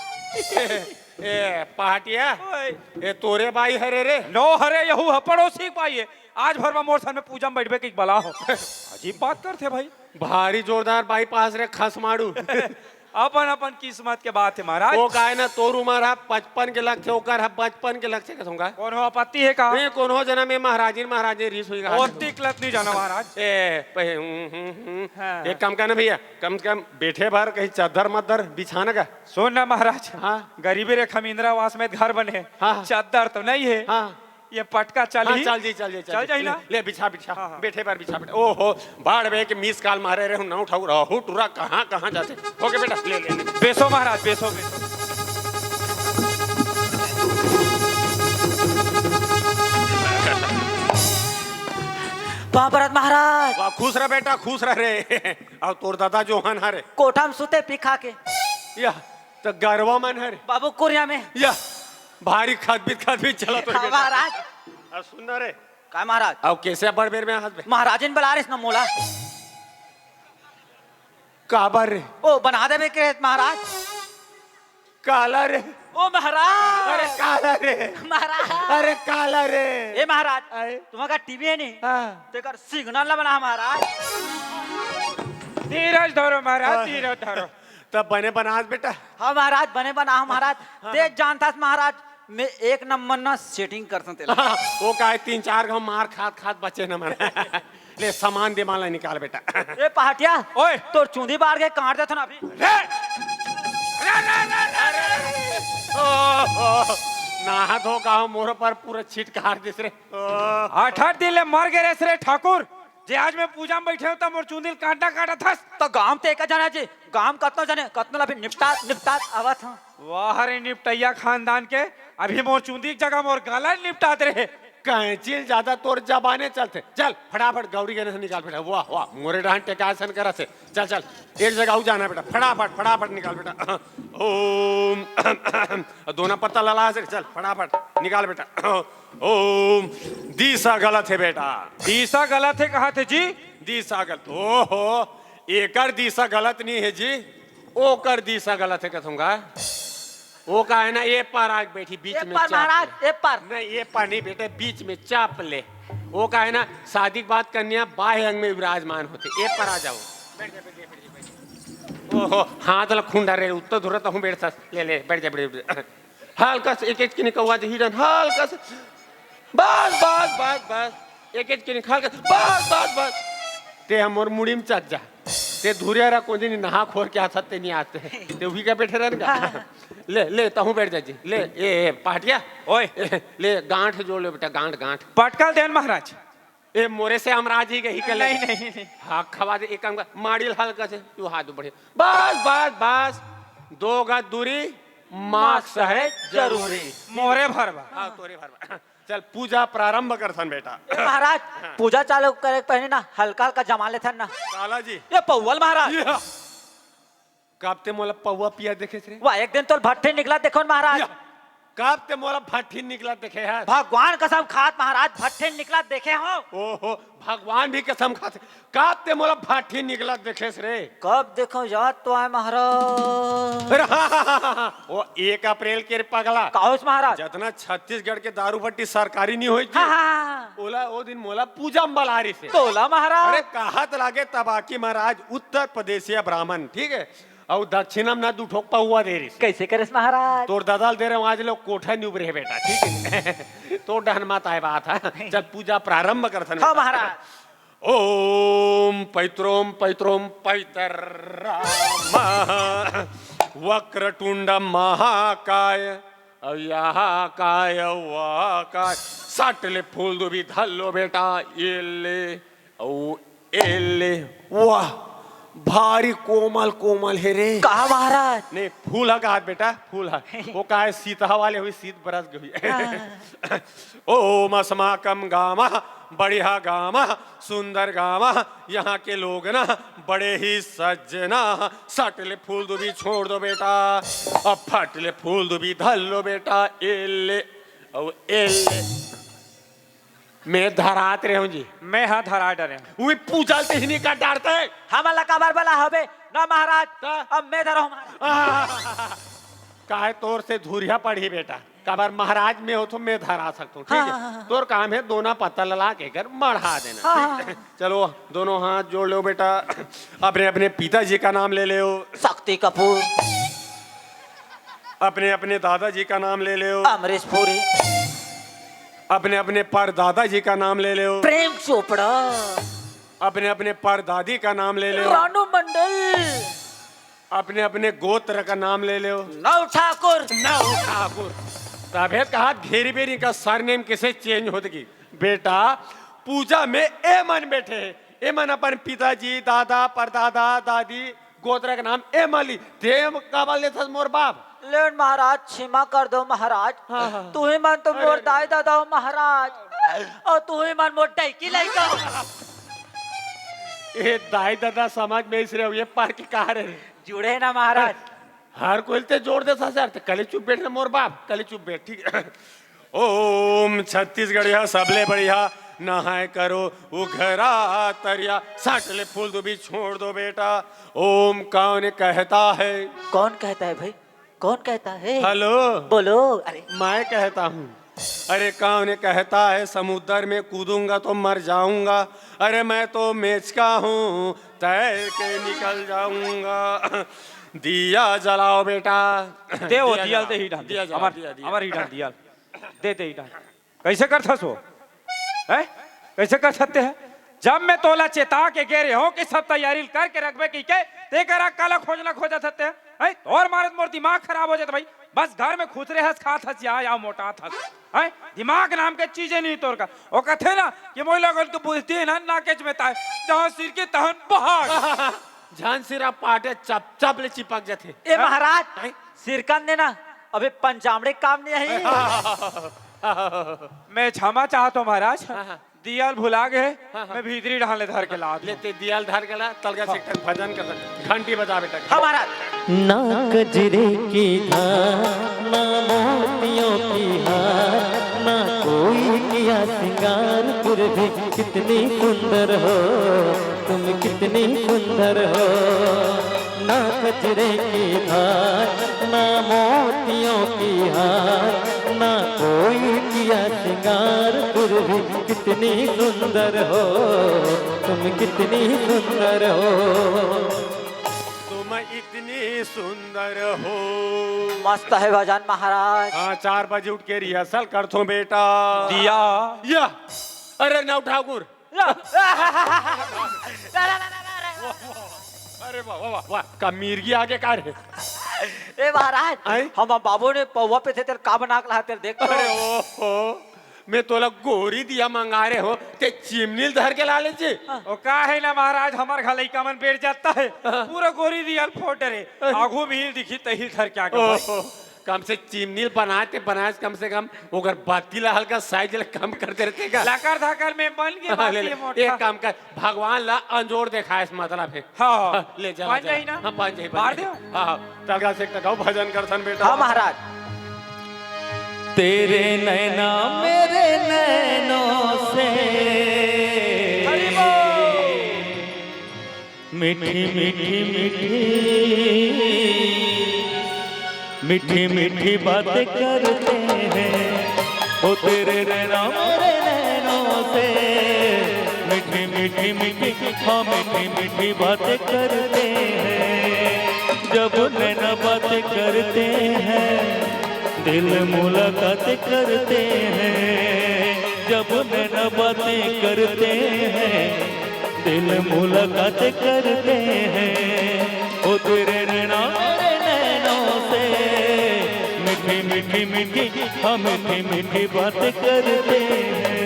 ए, पहाटिया। ओए। ए, तोरे बाई हरे रे? नो हरे, यहू ह पड़ोसी के बाई हे। आज भर मा मोर संग में पूजा म बइठबे कहिके बला हो। अजीब बात करथे भाई। भारी जोरदार बाई पास रे खसमाड़ू। अपन अपन किस्मत के बात हे महाराज। ओ काय ना, तोर उमर ह पचपन के लगथे, ओकर ह बचपन के लगथे, कथों का? कोनो आपत्ति हे का? नहीं, कोनो जना में महाराजिन, महाराजिन रिस होई गा। ओतिक लत नहीं जाना महाराज। ए, पे, हम्म, हम्म, हम्म। हाँ। एक काम करना भैया, कम से कम बैठे भर कहीं चद्दर मद्दर बिछाना का। सुन ना महाराज, हाँ। गरीबी रेखा में इंदिरा आवास में घर बने, हाँ। चद्दर तो नहीं है। हाँ। ये पटका चल हाँ, ही? चल जी, चल जी, चल चल जी। जाही ना? ले, ले, बिछा, बिछा। हाँ, हाँ। बैठे बार बिछा, बैठा। ओहो, बाढ़ बे के miss call मारे रहे हूँ, ना उठाऊ रहो, टुरा कहाँ, कहाँ जाते। OK बेटा, ले, ले, ले। बेसो महाराज, बेसो, बेसो। पाँव परत महाराज। वाह, खुश रह बेटा, खुश रह रे। अउ तोर दादा जोहन हरे। कोठा में सुते पी खा के। या, त गरवा मन हरे। बाबू कुरिया में। या, भारी खदबित, खदबित चलत हो हाँ, बेटा। महाराज। अउ सुन ना रे। का महाराज? अउ कैसे बड़ बेर में हाथ में? महाराजिन बला रहे न मोला। काबर रे? ओ, बना देबे के महाराज। काला रे? ओ महाराज। अरे काला रे? महाराज। अरे काला रे? ए महाराज, आए? तुम्हारा टीवी है नहीं? हाँ। तो एक signal ना बना महाराज। धीरज धरो महाराज, हाँ। धीरज धरो। तब बने बनास बेटा। हाँ महाराज, बने बना महाराज। हाँ। ते जानथस महाराज, मैं एक नंबर ना setting करथंव तेला। हाँ, वो काय तीन चार घाव मार खात खात बचे न मन। ले सामान दे माला निकाल बेटा। ए पहाटिया, ओए। तोर चूंदी बाढ़ के काट देथन अभी। रे! अरे ओहो, नहा धो का मोर पर पूरा छिटकार दिस रे। ओह। अठठ दिन ले मर गे रेस रे ठाकुर, जे आज मैं पूजा में बैठे हों त मोर चुंदी ल कांटा काटत हस। त गांव ते एका जाना जी, गांव कतनो जाने, कतनो ला भी निपटात निपटात आवत हंव। वाह रे निपटैया खानदान के, अभी मोर चुंदी के जगह मोर गला निपटात रहे। कैंची ल ज्यादा तोर जबाने चलथे। चल फटाफट गौरी गणेश निकाल बेटा। वाह वाह, मोरे डहन टेकाय सन करत हे। चल चल, एक जगह अउ जाना बेटा, फटाफट फटाफट निकाल बेटा। ओम दोना पत्ता लला से, चल फटाफट निकाल बेटा। ओम दिशा गलत हे बेटा। दिशा गलत हे कहाथे जी। दिशा गलत, ओहो, एकर दिशा गलत नहीं है जी, ओकर दिशा गलत है कथूंगा। वो का है ना, ये पार आके बैठी बीच ए में पार चाप महाराज, ले। ए पार। नहीं, ये पार नहीं बेटे, बीच में चाप ले। वो का है ना, शादी के बाद कन्या बाह्य अंग में विराजमान होते। ये पार आ जाओ। ओहो, हाथ ला खुंडा रे, उत्तर धुरत हूँ बैठ सस। ले ले, बैठ जा, बैठ जा। हल्का से एक एक किनी कौवा जे हिरन, हल्का से। बस बस बस बस। एक एक किनी हल्का से। बस बस बस। ते हमर मुड़ी में चढ़ जा। ते धुरिया रा कोई दिन नहा खोर के आथत ते नहीं आते। ते उही का बैठे रहन का। ले ले, तहूँ बैठ जा जी। ले ए, ए पाटिया। ओए। ए, ले गांठ जोड़ ले बेटा, गांठ गांठ। पटकल देन महाराज। ए मोरे से हमराज ही गही के ले। नहीं, नहीं, नहीं। हाँ, खवा दे, एक काम कर, माड़ी ल हल्का से, तू हाथ बढ़े। बस बस बस। दो गज दूरी, मास्क है जरूरी। मोरे भरवा। हाँ, तोरे भरवा। चल पूजा प्रारंभ करथन बेटा। ए महाराज, पूजा चालू करे के पहले ना हल्का हल्का जमा लेथन ना। काला जी। ये पौवल महाराज। या। कब ते मोला पौवा पिया देखेस रे? वाह, एक दिन तोर भट्ठी निकला देखो न महाराज। या। कब ते मोला भट्ठी निकला देखे हस? भगवान कसम खात महाराज, भट्ठी निकला देखे हंव। ओहो, भगवान भी कसम खाथे। कब ते मोला भट्ठी निकला देखेस रे? कब देखो याद तो आए महाराज। अरे हाँ, हाँ, हाँ, हाँ, हाँ। वो एक अप्रैल के रे पगला। का होइस महाराज? जतना छत्तीसगढ़ के दारू भट्टी सरकारी नहीं होई थी। हाँ, हाँ, हाँ। ओला, वो दिन मोला पूजा में बला रहिस हे। तोला महाराज। अरे कहत लागे तबाकी महाराज, उत्तर प्रदेशिया ब्राह्मण, ठीक है? अउ दक्षिणा में ना दू ठोक पौवा दे रहिस। कैसे करेस महाराज? तोर ददा ल दे रहे हंव, आज ले कोठा नहीं उबरे हे बेटा, ठीक है? तोर डहन मत आए बात है। चल पूजा प्रारंभ करथन हाँ बेटा। महाराज। ओम पैत्रोम पैत्रोम पैतराम वक्रतुंड महाकाय। अउ यहा काय, वहा काय, सट ले फूल दुभी धर लो बेटा, ये ले, अउ ए ले, वाह, भारी कोमल कोमल हे रे। कहा महाराज? नहीं, फूल ह कहात बेटा, फूल ह। वो का है, सीतहा वाले हुई, सीत बरस गई। हाँ। ओम अस्माकं गामः बढ़िया गामः, सुंदर गामः, यहाँ के लोग ना बड़े ही सज्जन। सट ले फूल दुभी छोड़ दो बेटा, अब फट ले फूल दुभी धर लो बेटा, ए ले, अउ ए ले। मैं धरात रहे हूँ जी। मैं हा धरा डरे हूँ। उही पूजा ल ते ही नहीं काट डारते। हमन ला काबर बला हबे? ना महाराज, त? अब मैं धरहूँ महाराज। आह, काहे तोर से धुरिया पड़ही बेटा? काबर महाराज मैं होथों, मैं धरा सकथों, ठीक हाँ, है? हाँ, हाँ। तोर काम है दोना पत्ता लला के कर मढ़ा देना, हाँ, ठीक है? हाँ। चलो, दोनों हाथ जोड़ लो बेटा, अपने अपने पिताजी का नाम ले लो। शक्ति कपूर। अपने अपने दादाजी का नाम ले लो। अमरीश पुरी। अपने अपने परदादा जी का नाम ले लो। प्रेम चोपड़ा। अपने अपने परदादी का नाम ले लो। रानू मंडल। अपने अपने गोत्र का नाम ले लो। नौ ठाकुर। नौ ठाकुर। तभे कहा घेरी बेरी का सरनेम कैसे चेंज होत गी? बेटा, पूजा में ए मन बैठे हैं, ए मन अपन पिताजी, दादा, परदादा, दादी, गोत्र के नाम ए मन ली। ते काबर लेथस मोर बाप? लेन महाराज, क्षमा कर दो महाराज। हाँ, हाँ। तुही मन तो अरे, मोर अरे। दाई दादा हो महाराज, अउ तुही मन मोर डैकी लइका हो। ए दाई दादा समझ में इस रहे हो, ये पार के कहा रहे? जुड़े ना महाराज। हर कोई ते जोड़ देथस यार, ते कले चुप बैठ ना मोर बाप, कले चुप बैठ, ठीक है? ओम छत्तीसगढ़िया सबले बढ़िया, नहाए करो उघरा तरिया, सट ले फूल दुभी छोड़ दो बेटा। ओम कौन कहता है? कौन कहता है भाई? कौन कहता है? हेलो। बोलो। अरे। मैं कहता हूँ। अरे कौन कहता है समुद्र में कूदूंगा तो मर जाऊंगा? अरे मैं तो मेचका हूँ, तैर के निकल जाऊंगा। दिया जलाओ बेटा। दे वो दिया दिया जला। दे ही डाल दे। दिया जला, अमर, दिया, दिया। अमर ही डाल दिया। दे, दे ही डाल। कैसे कर थस वो? हैं? कैसे कर सकते हैं? जब मैं तोला चेता के गे रहे हूँ कि सब तैयारी करके रखबे की के, ते करा काला खोजना खोजा सकते हैं? हैं, तोर मारे त मोर दिमाग खराब हो जाता भाई। बस घर में खुसरे हस, खात हस, या, या मोटात हस। हैं, दिमाग नाम के चीजे नहीं तोर का। वो कहते ना कि मोई लोगन के बुद्धि ना नाकेच में ताय, जहाँ सिरके तहन बहाग। झांसी रा पाटे चप चप ले चिपक जाथे। ए महाराज, हैं? सिरकन ने ना अभी पंचामड़े काम नहीं आई। मैं क्षमा चाहता हूँ महाराज, हाँ, हाँ। दियाल भुला गए, हाँ, हाँ। मैं भीतरी डहान ले धर के ला दूँ। लेते दियाल धर के ला, तलगा हाँ। सिकटन भजन कर, घंटी बजा बेटा। हाँ महाराज। ना कजरे की धार, ना मोतियों की हार, ना कोई किया श्रृंगार, फिर भी कितनी सुंदर हो तुम, कितनी सुंदर हो। ना कजरे की धार, ना मोतियों की हार, ना कोई किया श्रृंगार, फिर भी कितनी सुंदर हो तुम, कितनी सुंदर हो। तुम इतनी सुंदर हो। मस्त है भजन महाराज। हाँ, चार बजे उठ के रिहर्सल करथो बेटा। दिया। या। अरे नव ठाकुर। अरे वाह, वाह, वाह, वाह, का मिर्गी आगे का रे? ए महाराज, आय? हम बाबू ने पौवा पे थे, तेरे का बना के ला, तेरे देख तो। अरे ओहो, मैं तोला गोरी दिया मंगा रहे हो, ते चिमनील धर के ला ले जी। ओ का है ना महाराज, हमार घलैका मन बैठ जाता है, हाँ। पूरा गोरी दिया फोट रे, हाँ। आगू भी दिखी तही धर के आगे भाई। ओहो। कम से चिमनील बनाए ते बनाए, कम से कम ओकर बत्ती ला हल्का साइज ला कम कर दे रहते का। लकर धकर में बन के हाँ, ले, बाती ले। मोटा। एक काम कर, भगवान ला अंजोर देखाए से मतलब है। हाँ, हाँ। हाँ, ले चला, पाँच चला। जाही ना? हाँ, पाँच जाही, मार पाँच जाही। दे। हाँ, हाँ। तलगा से टकाऊ भजन करथन बेटा। हाँ महाराज। तेरे नैना मेरे नैनों से हरि बोल। मीठी मीठी मीठी मीठी मीठी बातें करते हैं, ओ तेरे नैना मेरे नैनों से। मीठी मीठी मीठी, हाँ, मीठी मीठी बातें करते हैं। जब नैना बातें करते हैं, दिल मुलाकात करते हैं। जब नैना बातें करते हैं, दिल मुलाकात करते हैं। ओ तेरे नैना मेरे नैनों से मीठी मीठी मीठी, हम मीठी मीठी बात करते हैं।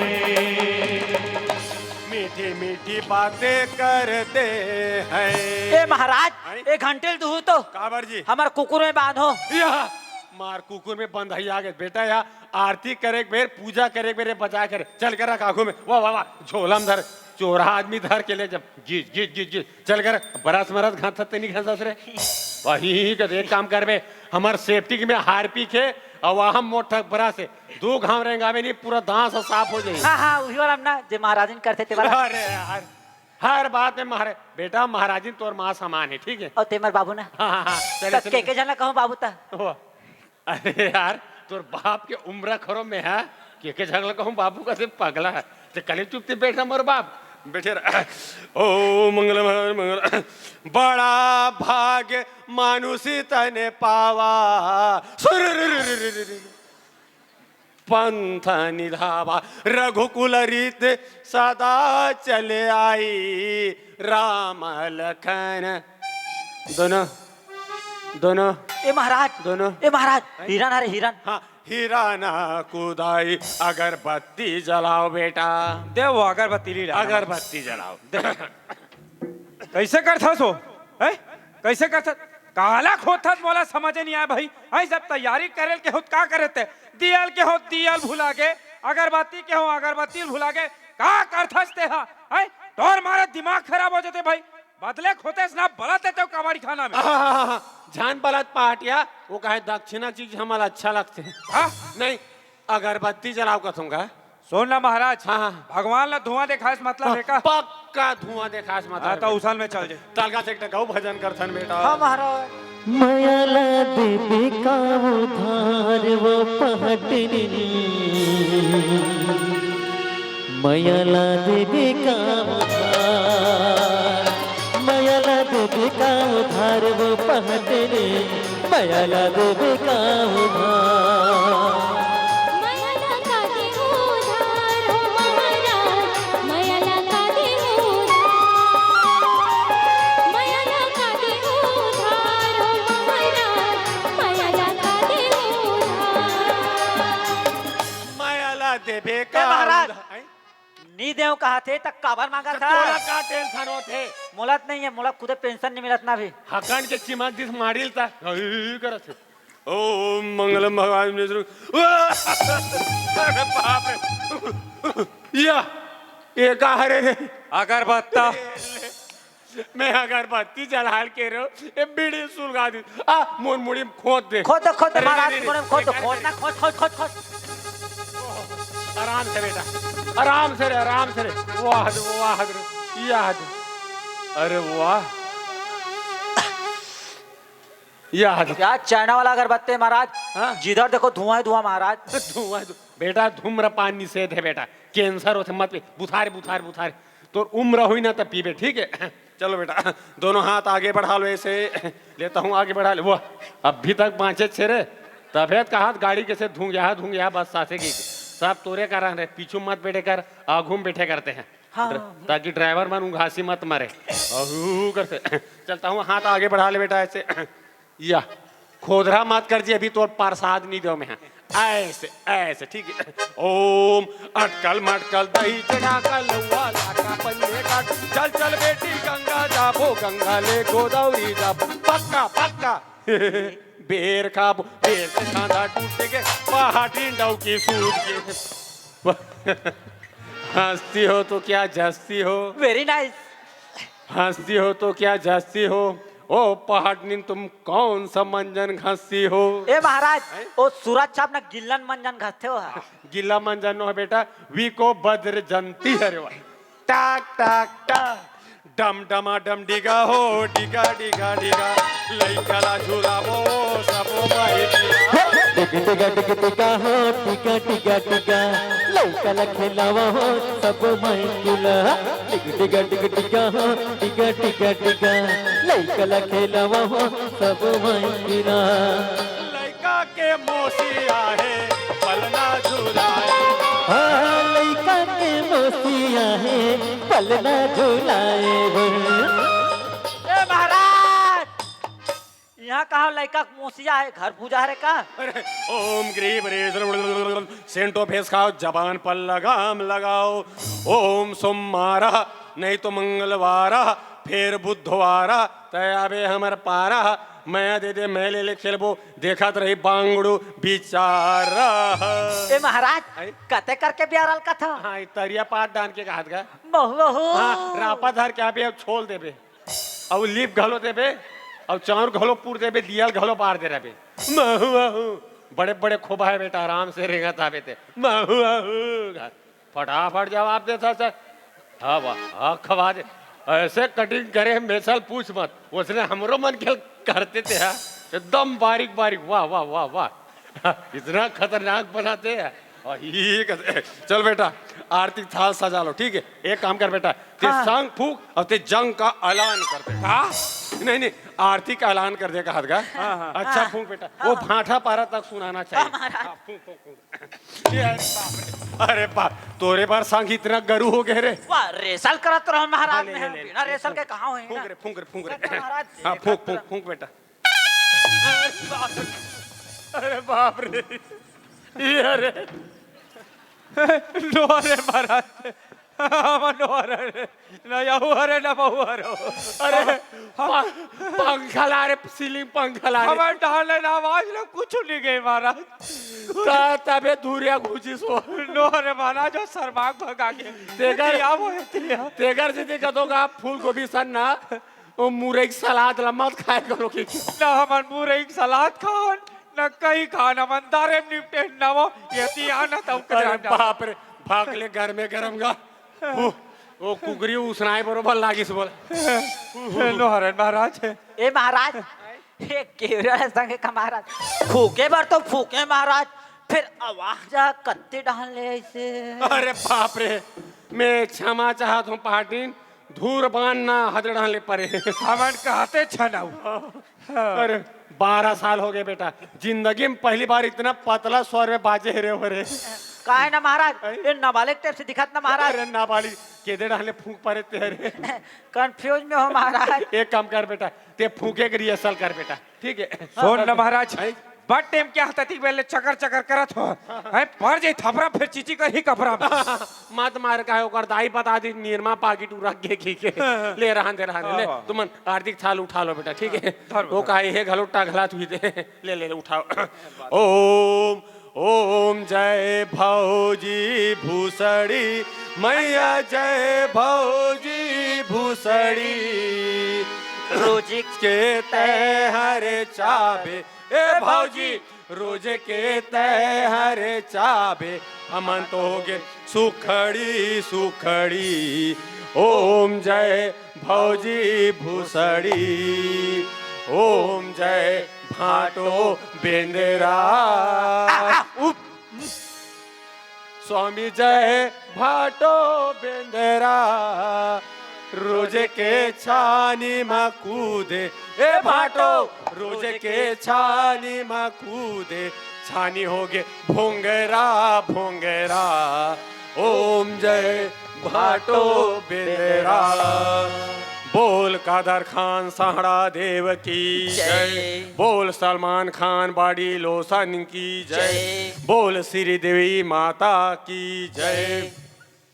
मीठी मीठी बातें करते हैं। ए महाराज, अरे? ए घंटेल दुहू तो काबर जी? हमार कुकुर में बांधो। या, मार कुकुर में बंधाई आ गए बेटा। या आरती करे के बेर, पूजा करे के बेर, बचा करे। चल कर रख आगू में। वाह, वाह, वाह। झोला में धर, चोरा आदमी धर के ले जब। गिज, गिज, गिज, गिज। चल कर, बरस मरस घास ते नहीं घास रे। वही कर, एक काम करबे, हमार सेफ्टी में हारपिक हे, अउ वहाँ मोटा बरस हे। दो घाव रेंगाबे नहीं, पूरा दांत से साफ हो जाए। हाँ, हाँ, वही वाला ना, जे महाराजन करते ते वाला। अरे यार, हर बात में महाराज, बेटा, महाराजिन तोर माँ समान है, ठीक है? और तेमर बाबू ना। हाँ, हाँ, हाँ, चले, तो चले। के के जाना कहूँ बाबू ता? ओ, अरे यार, तोर बाप के उम्र खरो में है, के के झगला कहूँ बाबू का से पगला है। ते कले चुप ते बैठा मोर बाप, बैठे रह। ओ मंगल मंगल, बड़ा भाग्य मानुषी तने पावा। सुर पंथ निधावा, रघुकुल रीत सदा चले आई। राम लखन दोनों, दोनों, ए महाराज, दोनों। ए महाराज, हिरन, अरे हिरन। हाँ, हिरन कुदाई, अगरबत्ती जलाओ बेटा। दे वो अगरबत्ती ली ला। अगरबत्ती जलाओ। दे। कैसे करथस हो? हैं? कैसे करथस? काला खोथस मोला समझ नहीं आया भाई। हैं, जब तैयारी करे के होत का करे ते? दियल के होत दियल भुला गे, अगरबत्ती के हो अगरबत्ती भुला गे। का करथस ते हा? हैं? तोर मारे दिमाग खराब हो जाते भाई। बदले खोतेस ना बलत देते हो कबाड़ी खाना में। आहा, जान बलत पाटिया, वो कहे दक्षिणा चीज हमला अच्छा लगते हैं। हाँ? नहीं, अगरबत्ती जलाओ कथूंगा। सुन ना महाराज, हाँ, हाँ। भगवान ला धुआं देखाए से मतलब हाँ, है का? पक्का धुआं देखाए से मतलब हाँ, है तो बेटा। उसल में चल जे। तलगा से एक टकाऊ भजन करथन बेटा। हाँ महाराज। मयाला देवी का उधार वो पहटनी, मयाला देवी का उधार, मयाला देवी का उधार वो पहटनी, मयाला देवी का उधार। मयाला का दे उधार हो महाराज, मयाला का दे उधार, मयाला का दे उधार हो महाराज। नी देव कहा थे, त काबर मांगा त था? तोला का टेंशन होथे? मोला त नहीं है, मोला खुदे पेंशन नहीं मिलत ना अभी। हकन के चिमक दिस मारिल ता। अई करत हे। ओम मंगलम भगवान विष्णु। अरे बाप रे। या, ये का हरे रे? अगरबत्ता। मैं अगरबत्ती जलाल के रो, ए बीड़ी सुलगा दी। आ, मोर मुड़ी में खोद दे। खोद दे, खोद दे, अरे, महाराज, नहीं, नहीं, मुड़ी में खोद दे, नहीं, खोद नहीं। ना, खोद, खोद, खोद, खोद। आराम से बेटा, आराम से रे, आराम से रे। वाह दे, वाह दे, याद। अरे वाह। याद। क्या चाइना वाला अगरबत्ती है महाराज? हाँ? जिधर देखो धुआं ही धुआं महाराज। धुआं ही धुआं। बेटा, धूम्रपान निषेध है बेटा, कैंसर होथे, मत पी। बुथार, बुथार, बुथार। तोर उम्र होई ना त पीबे, ठीक है? चलो बेटा, दोनों हाथ आगे बढ़ा लो ऐसे। लेता हूँ, आगे बढ़ा ले। वाह, अभी तक बाँचे छे रे। तभे त कहा गाड़ी कैसे धूंग यहाँ, धूंग यहाँ, बस सासे की। सब तोरे कारण रे, पीछू मत बैठे कर, आगू में बैठे करते हैं। हाँ। ड्र-, ताकि ड्राइवर मन उंघासी मत मारे। अहू करते। चलता हूँ, हाथ आगे बढ़ा ले बेटा ऐसे। या, खोदरा मत कर जी, अभी तोर प्रसाद नहीं दो मैं। ऐसे, ऐसे, ठीक है। ओम अटकल मटकल दही चना का लौवा लाटा पन्ने का। चल चल बेटी गंगा जाबो, गंगा ले गोदावरी जाबो। पक्का, पक्का। बेर खाबो, बेर से खांदा टूटे के, पहाटी डौकी सूत के। हंसती हो तो क्या जस्ती हो? Very nice। हंसती हो तो क्या जस्ती हो? ओ पहाटनिन, तुम कौन सा मंजन घसती हो? ए महाराज, हैं? ओ सूरज छाप ना गिल्लन मंजन घसते हो हा। गिल्ला मंजन नो है बेटा, वी को बज्र जंती है रे वाह। टाक टाक टाक, डम डमा डम डिगा हो, डिगा डिगा डिगा, लइका ला झुलाबो, सबो माई डिगा। टिक टिका टिक टिका हो, टिका टिका टिका, लइका ला खेलावा हो, सब माई किला। टिक टिका टिक टिका हो, टिका टिका टिका, लइका ला खेलावा हो, सब माई किला। लइका के मौसी आहे, पलना झुलाए। हाँ, लइका के मौसी आहे, पलना झुलाए हो। ए महाराज, यहाँ कहाँ लइका के मौसी आहे, घर पूजा हरे का? अरे, ओम ग्रीब रे, सेंटो फेस खाओ, जबान पर लगाम लगाओ। ओम सोमवारा, नहीं तो मंगलवारा, फेर बुधवारा, तय आबे हमर पारा, मया दे दे, मैं ले ले खेलबो, देखत रही बांगड़ू बिचारा। ए महाराज, आई? कते करके बियारल कथा? हाँ, ई तरिया पार डान के कहत गा। महू, महू। हाँ, रापा धर के आबे, अब छोल देबे। अब लीप घलो देबे, अब चाउर घलो पूर देबे, दियल घलो बार दे रहबे। महू, महू। बड़े, बड़े खोबा है बेटा, आराम से रेंगत आबे ते। महू, महू। फटाफट जवाब देता सर। हाँ वाह, हाँ खवा दे। ऐसे कटिंग करे मेसल पूछ मत, उसने हमरो मन के करते थे, हाँ। एकदम बारीक बारीक, वाह, वाह, वाह, वाह। इतना खतरनाक बनाते हैं। और ये कहते, चल बेटा, आरती थाल सजा लो, ठीक है? एक काम कर बेटा, ते हाँ। संग फूक और ते जंग का ऐलान कर दे। का? नहीं, नहीं, आरती का ऐलान कर दे, कहा था। हाँ, हाँ। अच्छा हाँ। फूक बेटा, हाँ, वो हाँ। भाठा पारा तक सुनाना चाहिए। हाँ, महाराज। हाँ, फूक, फूक, फूक। ये अरे बाप रे, अरे बाप, तोरे बर संग इतना गरु हो गए रे। वाह, रेसल करत रहो महाराज हाँ, ले, में, ले, ले, बिना ले, रेसल फूक, के कहाँ होई फूक ना? रे, फूक रे, फूक रे। महाराज, हाँ, फूक, फूक, फूक बेटा। अरे बाप रे, अरे बाप रे, ये अरे। नो रे महाराज, हम नो रे, ना याहू हरे, ना बहू हरो। अरे, हम, हम, पं-, पंखा ला रे, सीलिंग पंखा ला रे। हमर डाले ना आवाज ले कुछ नहीं गए महाराज। ता-, तबे धुरिया घुसिस हो। नो रे महाराज, वो शर्मा भगा के। तेकर, एती आ वो एती आ। तेकर से देखा तो का फूल गोभी सन ना, वो मुरई के सलाद ला मत खाए करो कि। ना हमन मुरई के सलाद खान, ना कहीं खान, हमन दारे निपटे ना वो, एती आ ना तब अरे करा जा। बाप रे, भाग ले घर में गरम गा। वो, वो कुकरी उसनाए बरोबर लागिस बोला। नो हरन महाराज। ए महाराज, हे केवरा संगे का महाराज, फूके बर तो फूके महाराज, फिर आवाज आ कत्ते डाल ले ऐसे। अरे बाप रे, मैं क्षमा चाहत हूँ पाटिन, धूर बान ना हदड़ान ले परे। हमन कहते छनऊ। अरे, बारह साल हो गए बेटा, जिंदगी में पहली बार इतना पतला स्वर में बाजे रे हो रे। काहे ना महाराज, अरे? ये नाबालिग टाइप से दिखत ना महाराज। अरे नाबालिग, केदे डाले फूंक परे ते रे। कंफ्यूज में हो महाराज। एक काम कर बेटा, ते फूंके के रिहर्सल कर बेटा, ठीक है? सुन ना महाराज, हैं? बड़ टेम के हाथ अतिक बेर ले चकर चकर करत हो। हैं, पर जे थपरा फिर चिची करही कपरा में। मत मार, काहे ओकर दाई बता दी, निरमा पाकिट उ रख गे कहिके। ले, रहन दे, रहन दे, ले। हाँ, हाँ। तुमन आरती के थाल उठा लो बेटा, ठीक है? धर, वो धर। काहे हे घलो टघला तुही दे। ले, ले, ले, उठाओ। ओम, ओम जय भौजी भूसड़ी, मैया जय भौजी भूसड़ी। रोज के तैहर चाबे, ए भौजी, रोज के तैहर चाबे, हमन तो होगे सुखड़ी सुखड़ी। ओम जय भौजी भूसड़ी, ओम जय भाटो बेंदरा। उप। स्वामी जय भाटो बेंदरा, रोज के छानी म कूदे, ए भाटो, रोज के छानी म कूदे, छानी होगे भोंगरा भोंगरा। ओम जय भाटो बेंदरा। बोल कादर खान सहाड़ा देव की जय। जय। बोल सलमान खान बॉडी लोशन की जय। जय। बोल श्री देवी माता की जय।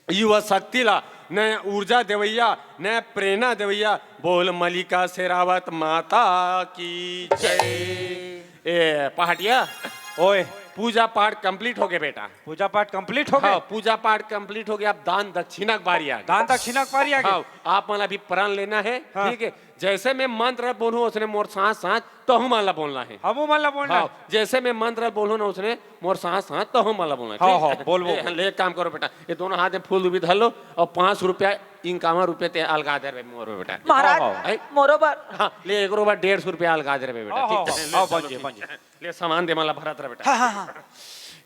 जय। युवा शक्ति ला नया ऊर्जा देवैया, नया प्रेरणा देवैया, बोल मलिका शेरावत माता की जय। जय। ए पहाटिया, ओए। पूजा पाठ complete हो गया बेटा। पूजा पाठ complete हो गया? हाँ, पूजा पाठ complete हो गया, अब दान दक्षिणा के बारी आ गई। दान दक्षिणा के बारी आ गई? हाँ, आप मन ला अभी प्रण लेना है, हाँ। ठीक है? जैसे मैं मंत्र बोलूँ, उसने मोर साथ साथ तहु मन ला बोलना है। हमू मन ला बोलना हाँ, है। जैसे मैं मंत्र बोलूँ ना, उसने मोर साथ साथ तहु मन ला बोलना है, हाँ, ठीक? हाँ, बोल, बोल, ले, बोल। ले, एक काम करो बेटा, ये दोनों हाथ में फूल दुबी धर लो और पाँच सौ रुपया इनकामा रुपया ते अलगा दे रे मोर बेटा। महाराज, हाँ, हाँ। हैं? मोरो बर। हाँ, ले, एकरो बर डेढ़ सौ रुपया अलगा दे रे बेटा, हाँ, ठीक हाँ, है? हाँ, ले, हाँ, चलो, बन जी, ठीक बन है। जी। ले, सामान दे, मन ला भरत रह बेटा। हाँ, हाँ, हाँ।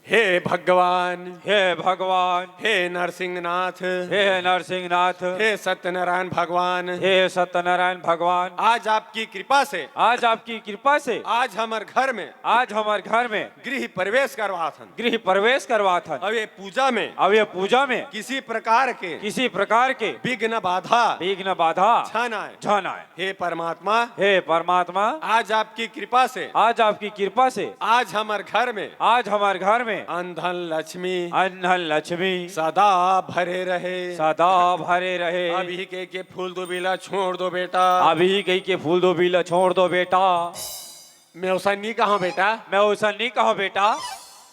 हे भगवान, हे भगवान, हे नरसिंहनाथ, हे नरसिंहनाथ, हे सत्यनारायण भगवान, हे सत्यनारायण भगवान, आज आपकी कृपा से, आज आपकी कृपा से, आज हमर घर में, आज हमर घर में गृह प्रवेश करवात हन। गृह प्रवेश करवात हन। अब ये पूजा में, अब ये पूजा में किसी प्रकार के, किसी प्रकार के विघ्न बाधा, विघ्न बाधा झन आए। झन आए। हे परमात्मा, हे परमात्मा, आज आपकी कृपा से, आज आपकी कृपा से, आज हमर घर में, आज हमर घर में अन्न धन लक्ष्मी, अन्न धन लक्ष्मी सदा भरे रहे। सदा भरे रहे। अभी के, के फूल दुबी ला छोड़ दो बेटा। अभी कही के फूल दुबी ला छोड़ दो बेटा। मैं ओसा नी कहूँ बेटा। मैं ओसा नी कहूँ बेटा।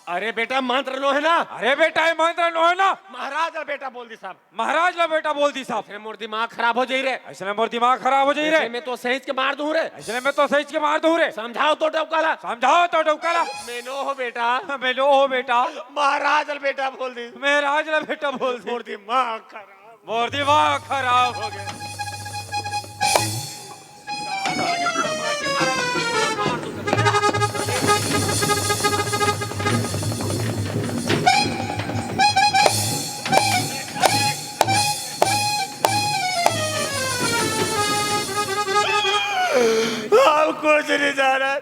अरे बेटा, मंत्र नोहे ना। अरे बेटा, ये मंत्र नोहे ना। महाराज ला बेटा बोल दिस। महाराज ला बेटा बोल दिस। अइसने मोर दिमाग खराब हो जाही रे। अइसने मोर दिमाग खराब हो जाही रे। अइसने मैं तो सहेज के मार दूँ रे। अइसने मैं तो सहेज के मार दूँ रे। समझाओ तो डौका ला। समझाओ तो डौका ला। मैं नोहों बेटा। मैं नोहों बेटा। महाराज ला बेटा बोल दिस। महाराज ला बेटा बोल दिस। मोर दिमाग खराब। मोर दिमाग खराब हो गया। हम कुछ नहीं जानत।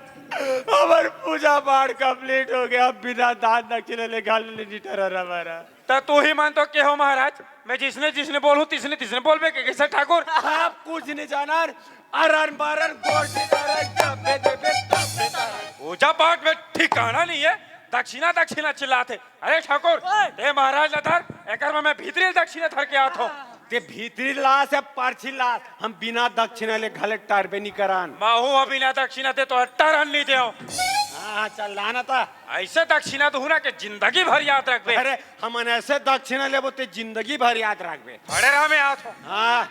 हमर पूजा पाठ complete हो गया, हम बिना दान दक्षिणा ले घर ले निठर हमारा। त तुही मन तो केहो महाराज, मैं जिसने जिसने बोलूं तिसने तिसने बोलबे के कइसे ठाकुर? आप कुछ नहीं जानन, अरन बरन गोर से तारन, जब दे देबे तब दे तारन। पूजा पाठ में ठिकाना नहीं है, दक्षिणा दक्षिणा चिल्लाथे। अरे ठाकुर, ओए! ते महाराज ला धर, एकर में मैं भीतरी दक्षिणा धर के आत हूँ। ते भीतरी लास या परछी लास, हम बिना दक्षिणा ले घले टरबे नहीं करन। महू ह बिना दक्षिणा ते तो टरन नहीं देव। हाँ, चल लाना था। अइसे दक्षिणा तो हूँ ना कि जिंदगी भर याद रखबे। अरे, हमन अइसे दक्षिणा लेबो ते जिंदगी भर याद रखबे। अरे राम याद हो। हाँ।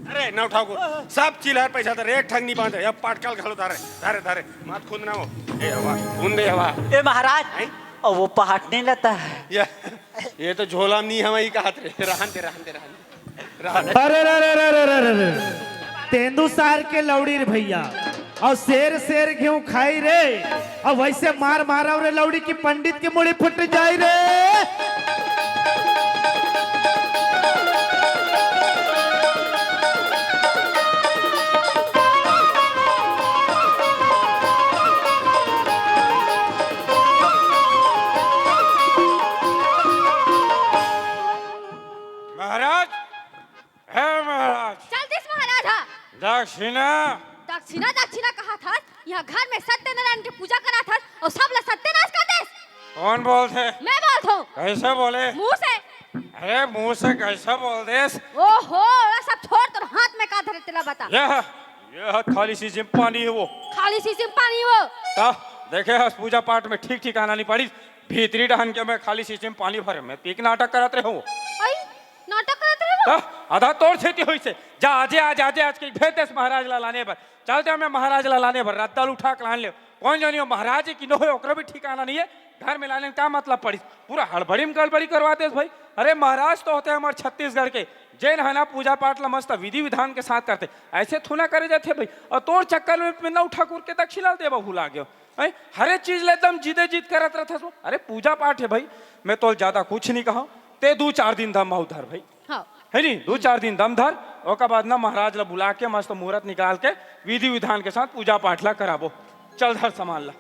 अरे नौ ठाकुर, सब चिल्हर पैसा धरे, एक ठग नहीं बांधे, अब पटकल घलो धरे, धरे, धरे, मत खुंद ना हो। ए हवा, खुंद दे हवा। ए महाराज, हैं? अब वो पहाट नहीं लेता है। ये, ये तो झोला में नहीं हवा, ये कहा थे, रहन दे, रहन दे, रहन दे। अरे रे रे रे रे रे रे रे। तेंदू सार के लौड़ी रे भैया, अउ शेर शेर घेव खाई रे, अउ वइसे मार मारव रे लौड़ी की पंडित की मुड़ी फुट जाई रे। महाराज, हे महाराज। चल दिस महाराज, हाँ। दक्षिणा। दक्षिणा, दक्षिणा कहत हस, इहाँ घर में सत्यनारायण के पूजा करत हस अउ सब ला सत्यानाश कर देस। कौन बोलथे? मैं बोलत हूँ। कैसे बोले? मुँह से। अरे, मुँह से कैसे बोल देस? ओहो, ये सब छोड़, तोर हाथ में का धरे तेला बता। यह, यह खाली शीशी में पानी हे वो। खाली शीशी में पानी हे वो। त देखे हस, पूजा पाठ में ठीक ठिकाना नहीं पड़िस। भीतरी डहन के मैं खाली शीशी में पानी भरे में पी के नाटक करत रहे हूँ। आई, नाटक करत रहे वो? त आधा तोर सेती होइसे। जा, आजे आज, आजे आज के भेज देस महाराज ला लाने बर। चल दे मैं महाराज ला लाने बर, रद्दा ल उठा के लान ले। कौन जानी वो महाराज हे कि नो हे, ओकरो भी ठिकाना नहीं हे। घर में लाने का मतलब पड़िस, पूरा हड़बड़ी में गड़बड़ी करवा देस भाई। अरे, महाराज तो होथे हमर छत्तीसगढ़ के, जेन ह ना पूजा पाठ ला मस्त विधि विधान के साथ करथे। ऐसे थोड़ा करे जाथे भाई। अउ तोर चक्कर में मैं ना उठा कुर के दक्षिणा देबा भुला गेव। हैं? हरे चीज ले एकदम जिदे जिद करत रथस वो। अरे, पूजा पाठ हे भाई, मैं तोला ज्यादा कुछ नहीं कहव, ते दू चार दिन दम अउ धर भाई। हाँ। हे नी, दू चार दिन दम धर, ओकर बाद ना महाराज ला बुला के मस्त मुहूर्त निकाल के विधि विधान के साथ पूजा पाठ ला कराबो। चल धर सामान ला।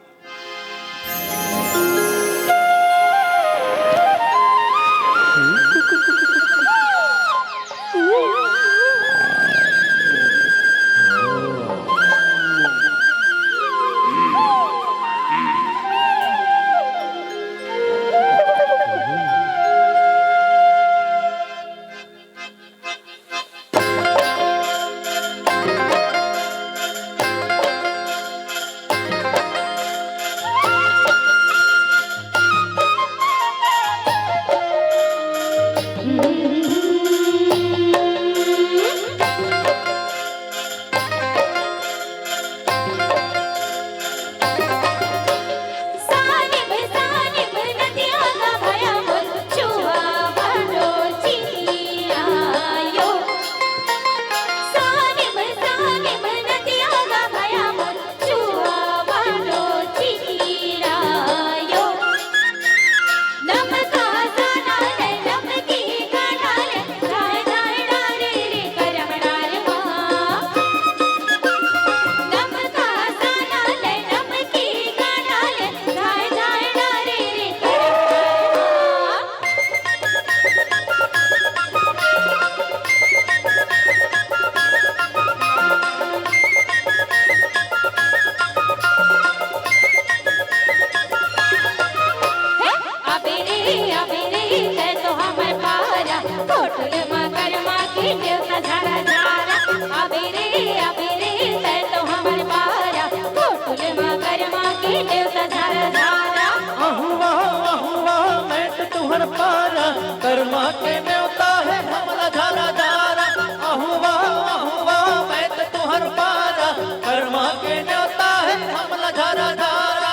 अहुवा, अहुवा, मैं तो तुहर पारा, करमा के नेवता हे हमला झारा झारा। अहुवा, अहुवा, मैं तो तुहर पारा, करमा के नेवता हे हमला झारा झारा।